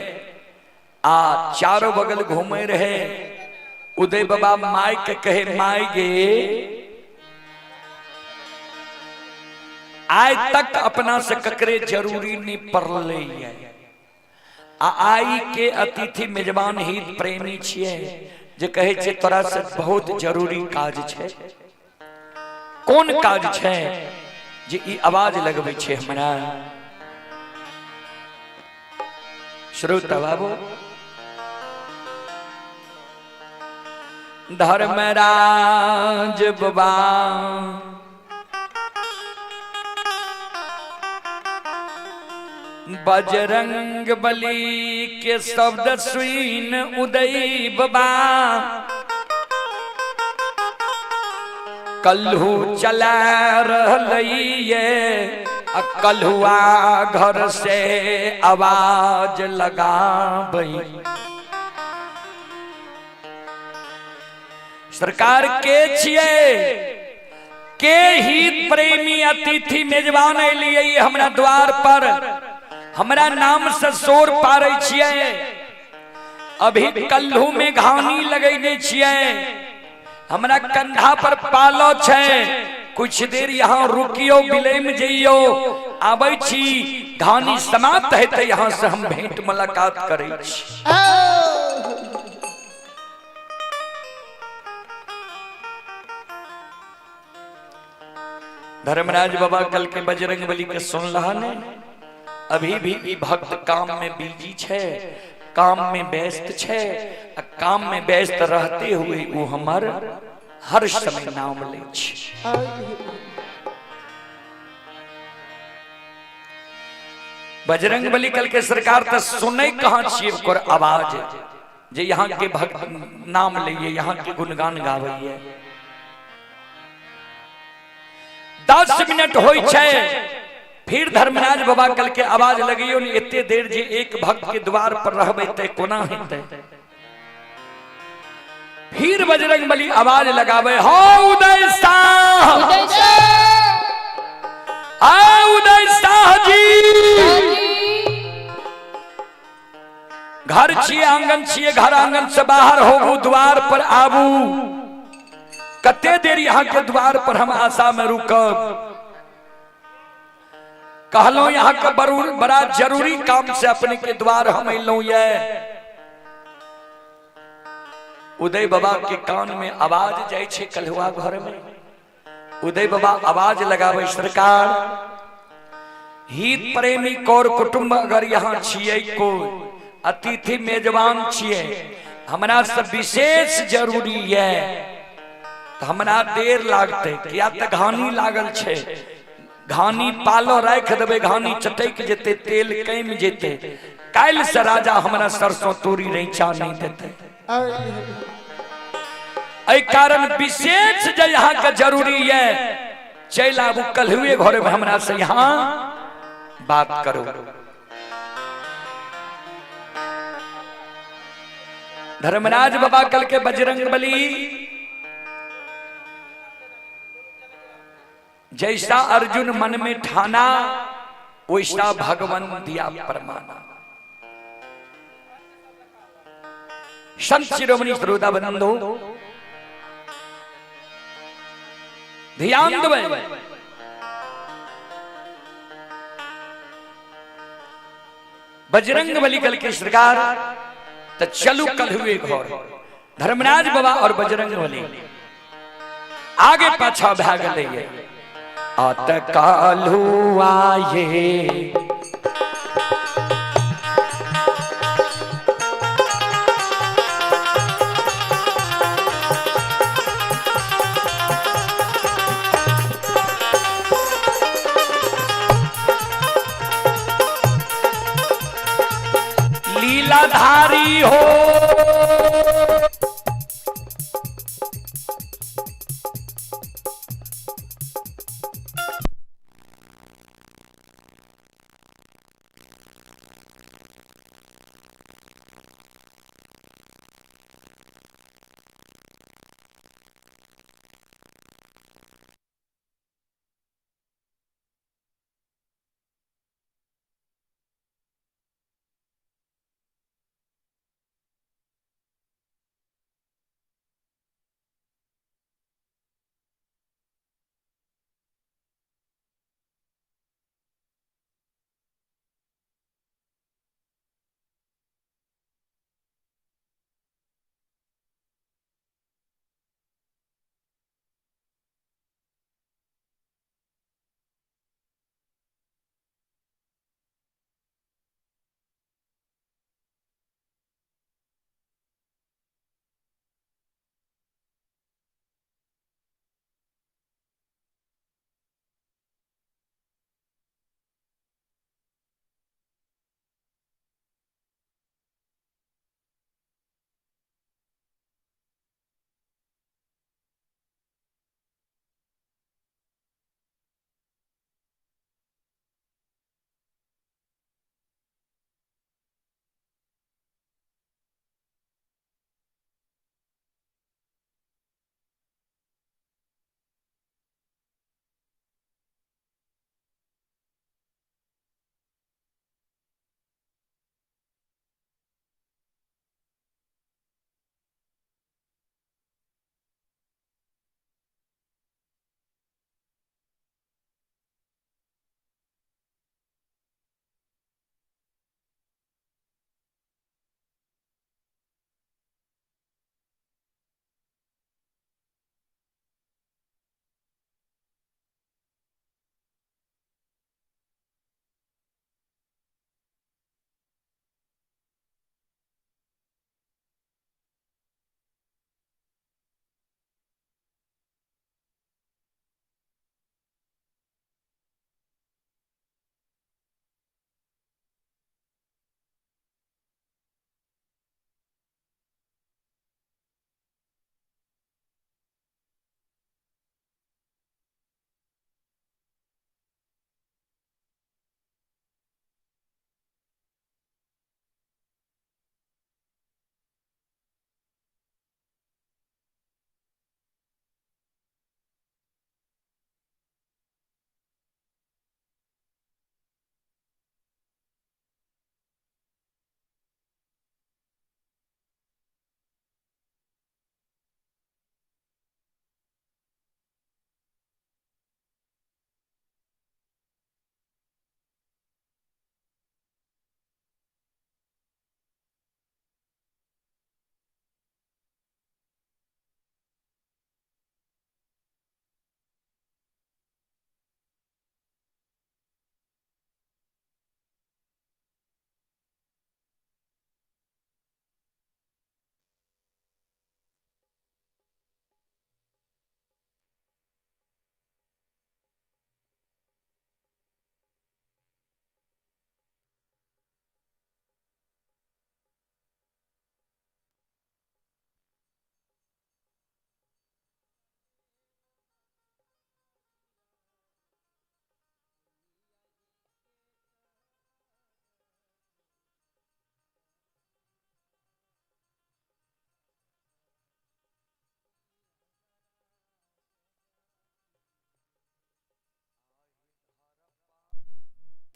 आ चारों बगल घूमे रहे। उदय बाबा my के कहे, my गे आय तक अपना से ककरे जरूरी नहीं पड़ले ये, आ आई के अतिथि मेजबान हित प्रेमी छिए जे कहे छे तोरा से बहुत जरूरी काज छे। कोन काज छे जे ई आवाज लगबै छे हमरा? श्रोता बाबू, धर्मराज बाबा बजरंग बली के शब्द सुन उदय बाबा कल्हू चला रहलैये आ कल्हुआ घर से आवाज लगाबै। सरकार के छिए के हित प्रेमी अतिथि मेजबान एलियै हमरा द्वार पर, हमरा नाम से शोर पारै छिए, अभी कल्हू में घानी लगैने छिए, हमरा कंधा पर पालो छे, कुछ देर यहाँ रुकियो बिलैम जइयो, आबै छी घानी समाप्त हेतै यहाँ से हम भेंट मुलाकात करै छी। धर्मराज बाबा कल के बजरंग बली के सुन रहा ने, अभी भी ई भक्त काम में बिजी छे, काम में व्यस्त छे, आ काम में व्यस्त रहते हुए वो हमर हर समय नाम ले छे। बजरंग बली कल के सरकार त सुनै कहाँ छियै ओकर आवाज जे यहाँ के भक्त नाम लइए, यहाँ के गुणगान गावैये। 10 मिनट होइ छै फिर धर्मराज बाबा कल के आवाज लगियो ने, एते देर जे एक भक्त के द्वार पर रहबै ते कोना हेतै। फिर बजरंग बली आवाज लगावे, हो उदय शाह, उदय शाह, आ उदय शाह जी, घर छिए आंगन छिए, घर आंगन से बाहर होबू द्वार पर आबू, कते देर यहाँ के द्वार पर हम आशा में रुकब। कहलो यहाँ के बड़ा जरूरी काम से अपने के द्वार हम एलहुं ये। उदय बाबा के कान में आवाज जाय छे कलहुआ घर में, उदय बाबा आवाज लगावे, सरकार हित प्रेमी कौर कुटुंब अगर यहाँ छिए को अतिथि मेजबान छिए, हमरा से विशेष जरूरी है तो हमरा देर लागते, किया त घानी लागल छे, घानी पालो राख देबे, घानी चटक जेते, तेल कम जेते, काल्हि से राजा हमरा सरसों तोरी रैचा नहीं देते। एहि कारण विशेष जे यहाँ के जरूरी है, चलि आबू कल हुए घर में हमरा से यहाँ बात करू। धर्मराज बाबा कल के बजरंग बली जैसा अर्जुन मन में ठाना वैसा भगवान दिया प्रमाण। संत शिरोमणि श्रोता बंधु ध्यान देबै, बजरंग बली कल के सरकार तो चलू कल हुए घर। धर्मराज बाबा और बजरंग बली आगे पाछा भए गेलै। अत कालू आये लीलाधारी हो,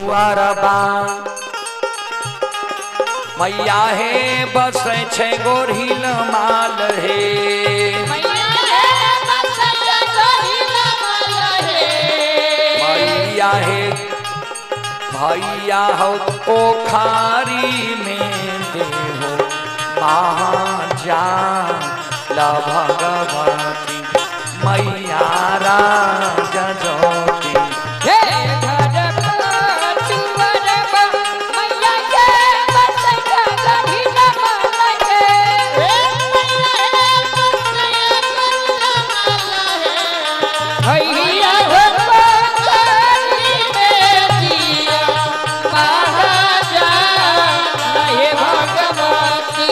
कुआरबा मैया हे बसै छै गोरिल माल हे। मैया हे भैया हो पोखारी में देहो महाजान भगवती मैया राजा ज्योति। हे घर पटुअरबा मैया के बसै छै गोरिल माल हे। भैया हो पोखरी में दिया महाजान हे भगवती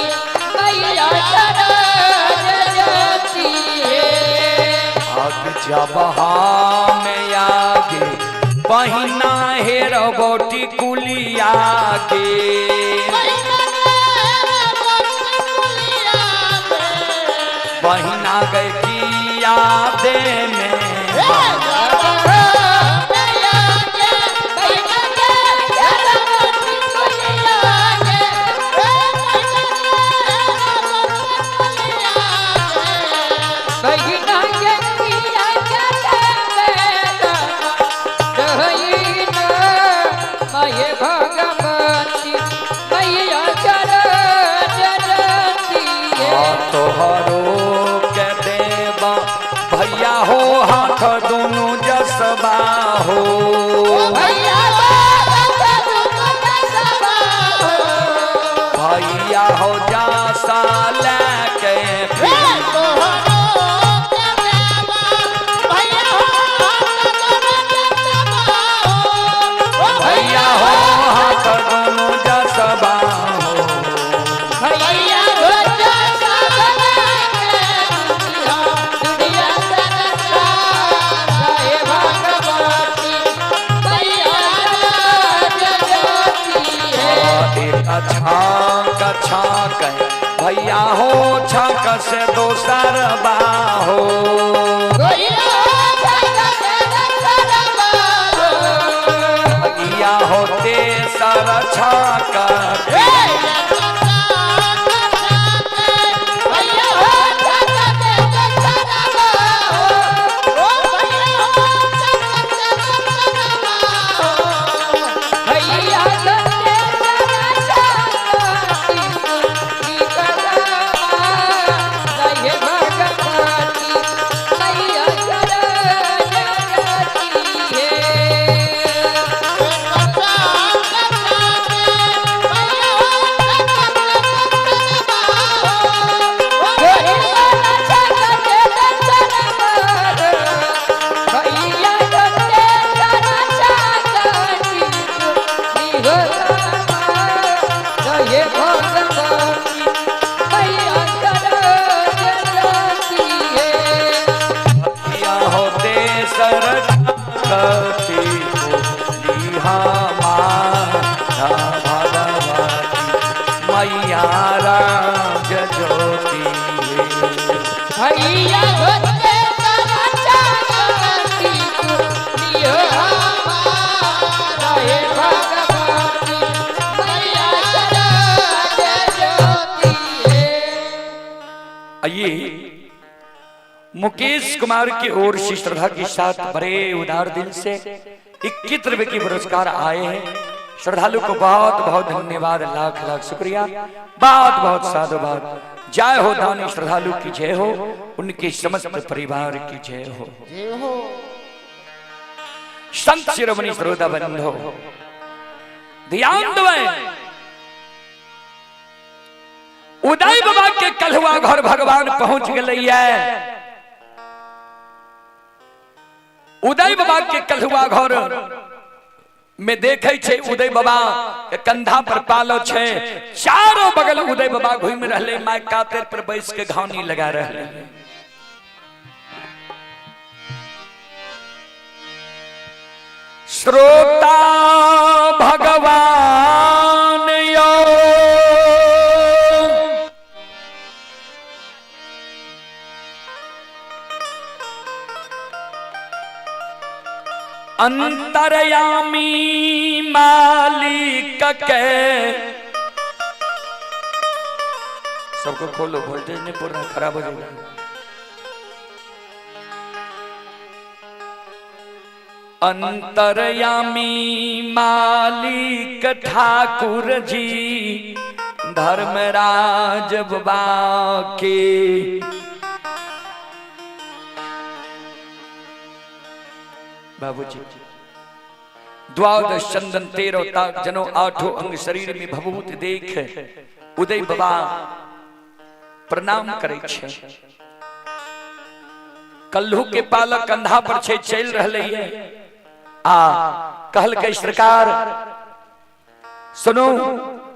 मैया ज्योति हे। आग जब हम आगे बहिना हेर बोटी कुलिया के बहिना गए किया दे में तोहरो के देवा भैया हो हाथ दोनों जसबा हो। भैया हो जासा लेके भैया हो हाथ दोनों जसबा हो। एक छाक छाक भैया हो छाक से दोसर बाहो। भैया हो तेसर छाक भैया हो तेसर छाक भगवती मैया राज ज्योति। भैया होते चाकती लियो हमारा हे भगवती मैया राज ज्योति हे। आइए मुकेश कुमार की ओर से श्रद्धा के साथ बड़े उदार दिल से 21 रुपए की पुरस्कार आए हैं। श्रद्धालु को बहुत बहुत धन्यवाद, लाख लाख शुक्रिया, बहुत बहुत साधुवाद। जय हो दानी श्रद्धालु की जय हो, उनके समस्त परिवार की जय हो। संत शिरोमणि श्रोता बंधो ध्यान दो, उदय बाबा के कलहुआ घर भगवान पहुंच गए। उदय बाबा के कलहुआ घर में देखे छे उदय बाबा के कंधा पर पालो छे, चारों बगल उदय बाबा घूम रहले, my कातर पर बैस के घानी लगा रहले। श्रोता भगवान यो अंतरयामी मालिक के। सबको खोलो, वोल्टेज नहीं पूरा खराब हो जाएगा। अंतरयामी मालिक ठाकुर जी धर्मराज बाबा के। बाबूजी द्वादश चंदन 13 ताक जनो आठों अंग शरीर में भभूत देख उदय बाबा प्रणाम करे छे। कल्लू के पालक कंधा पर छे चल रहले है आ कहल के सरकार सुनो।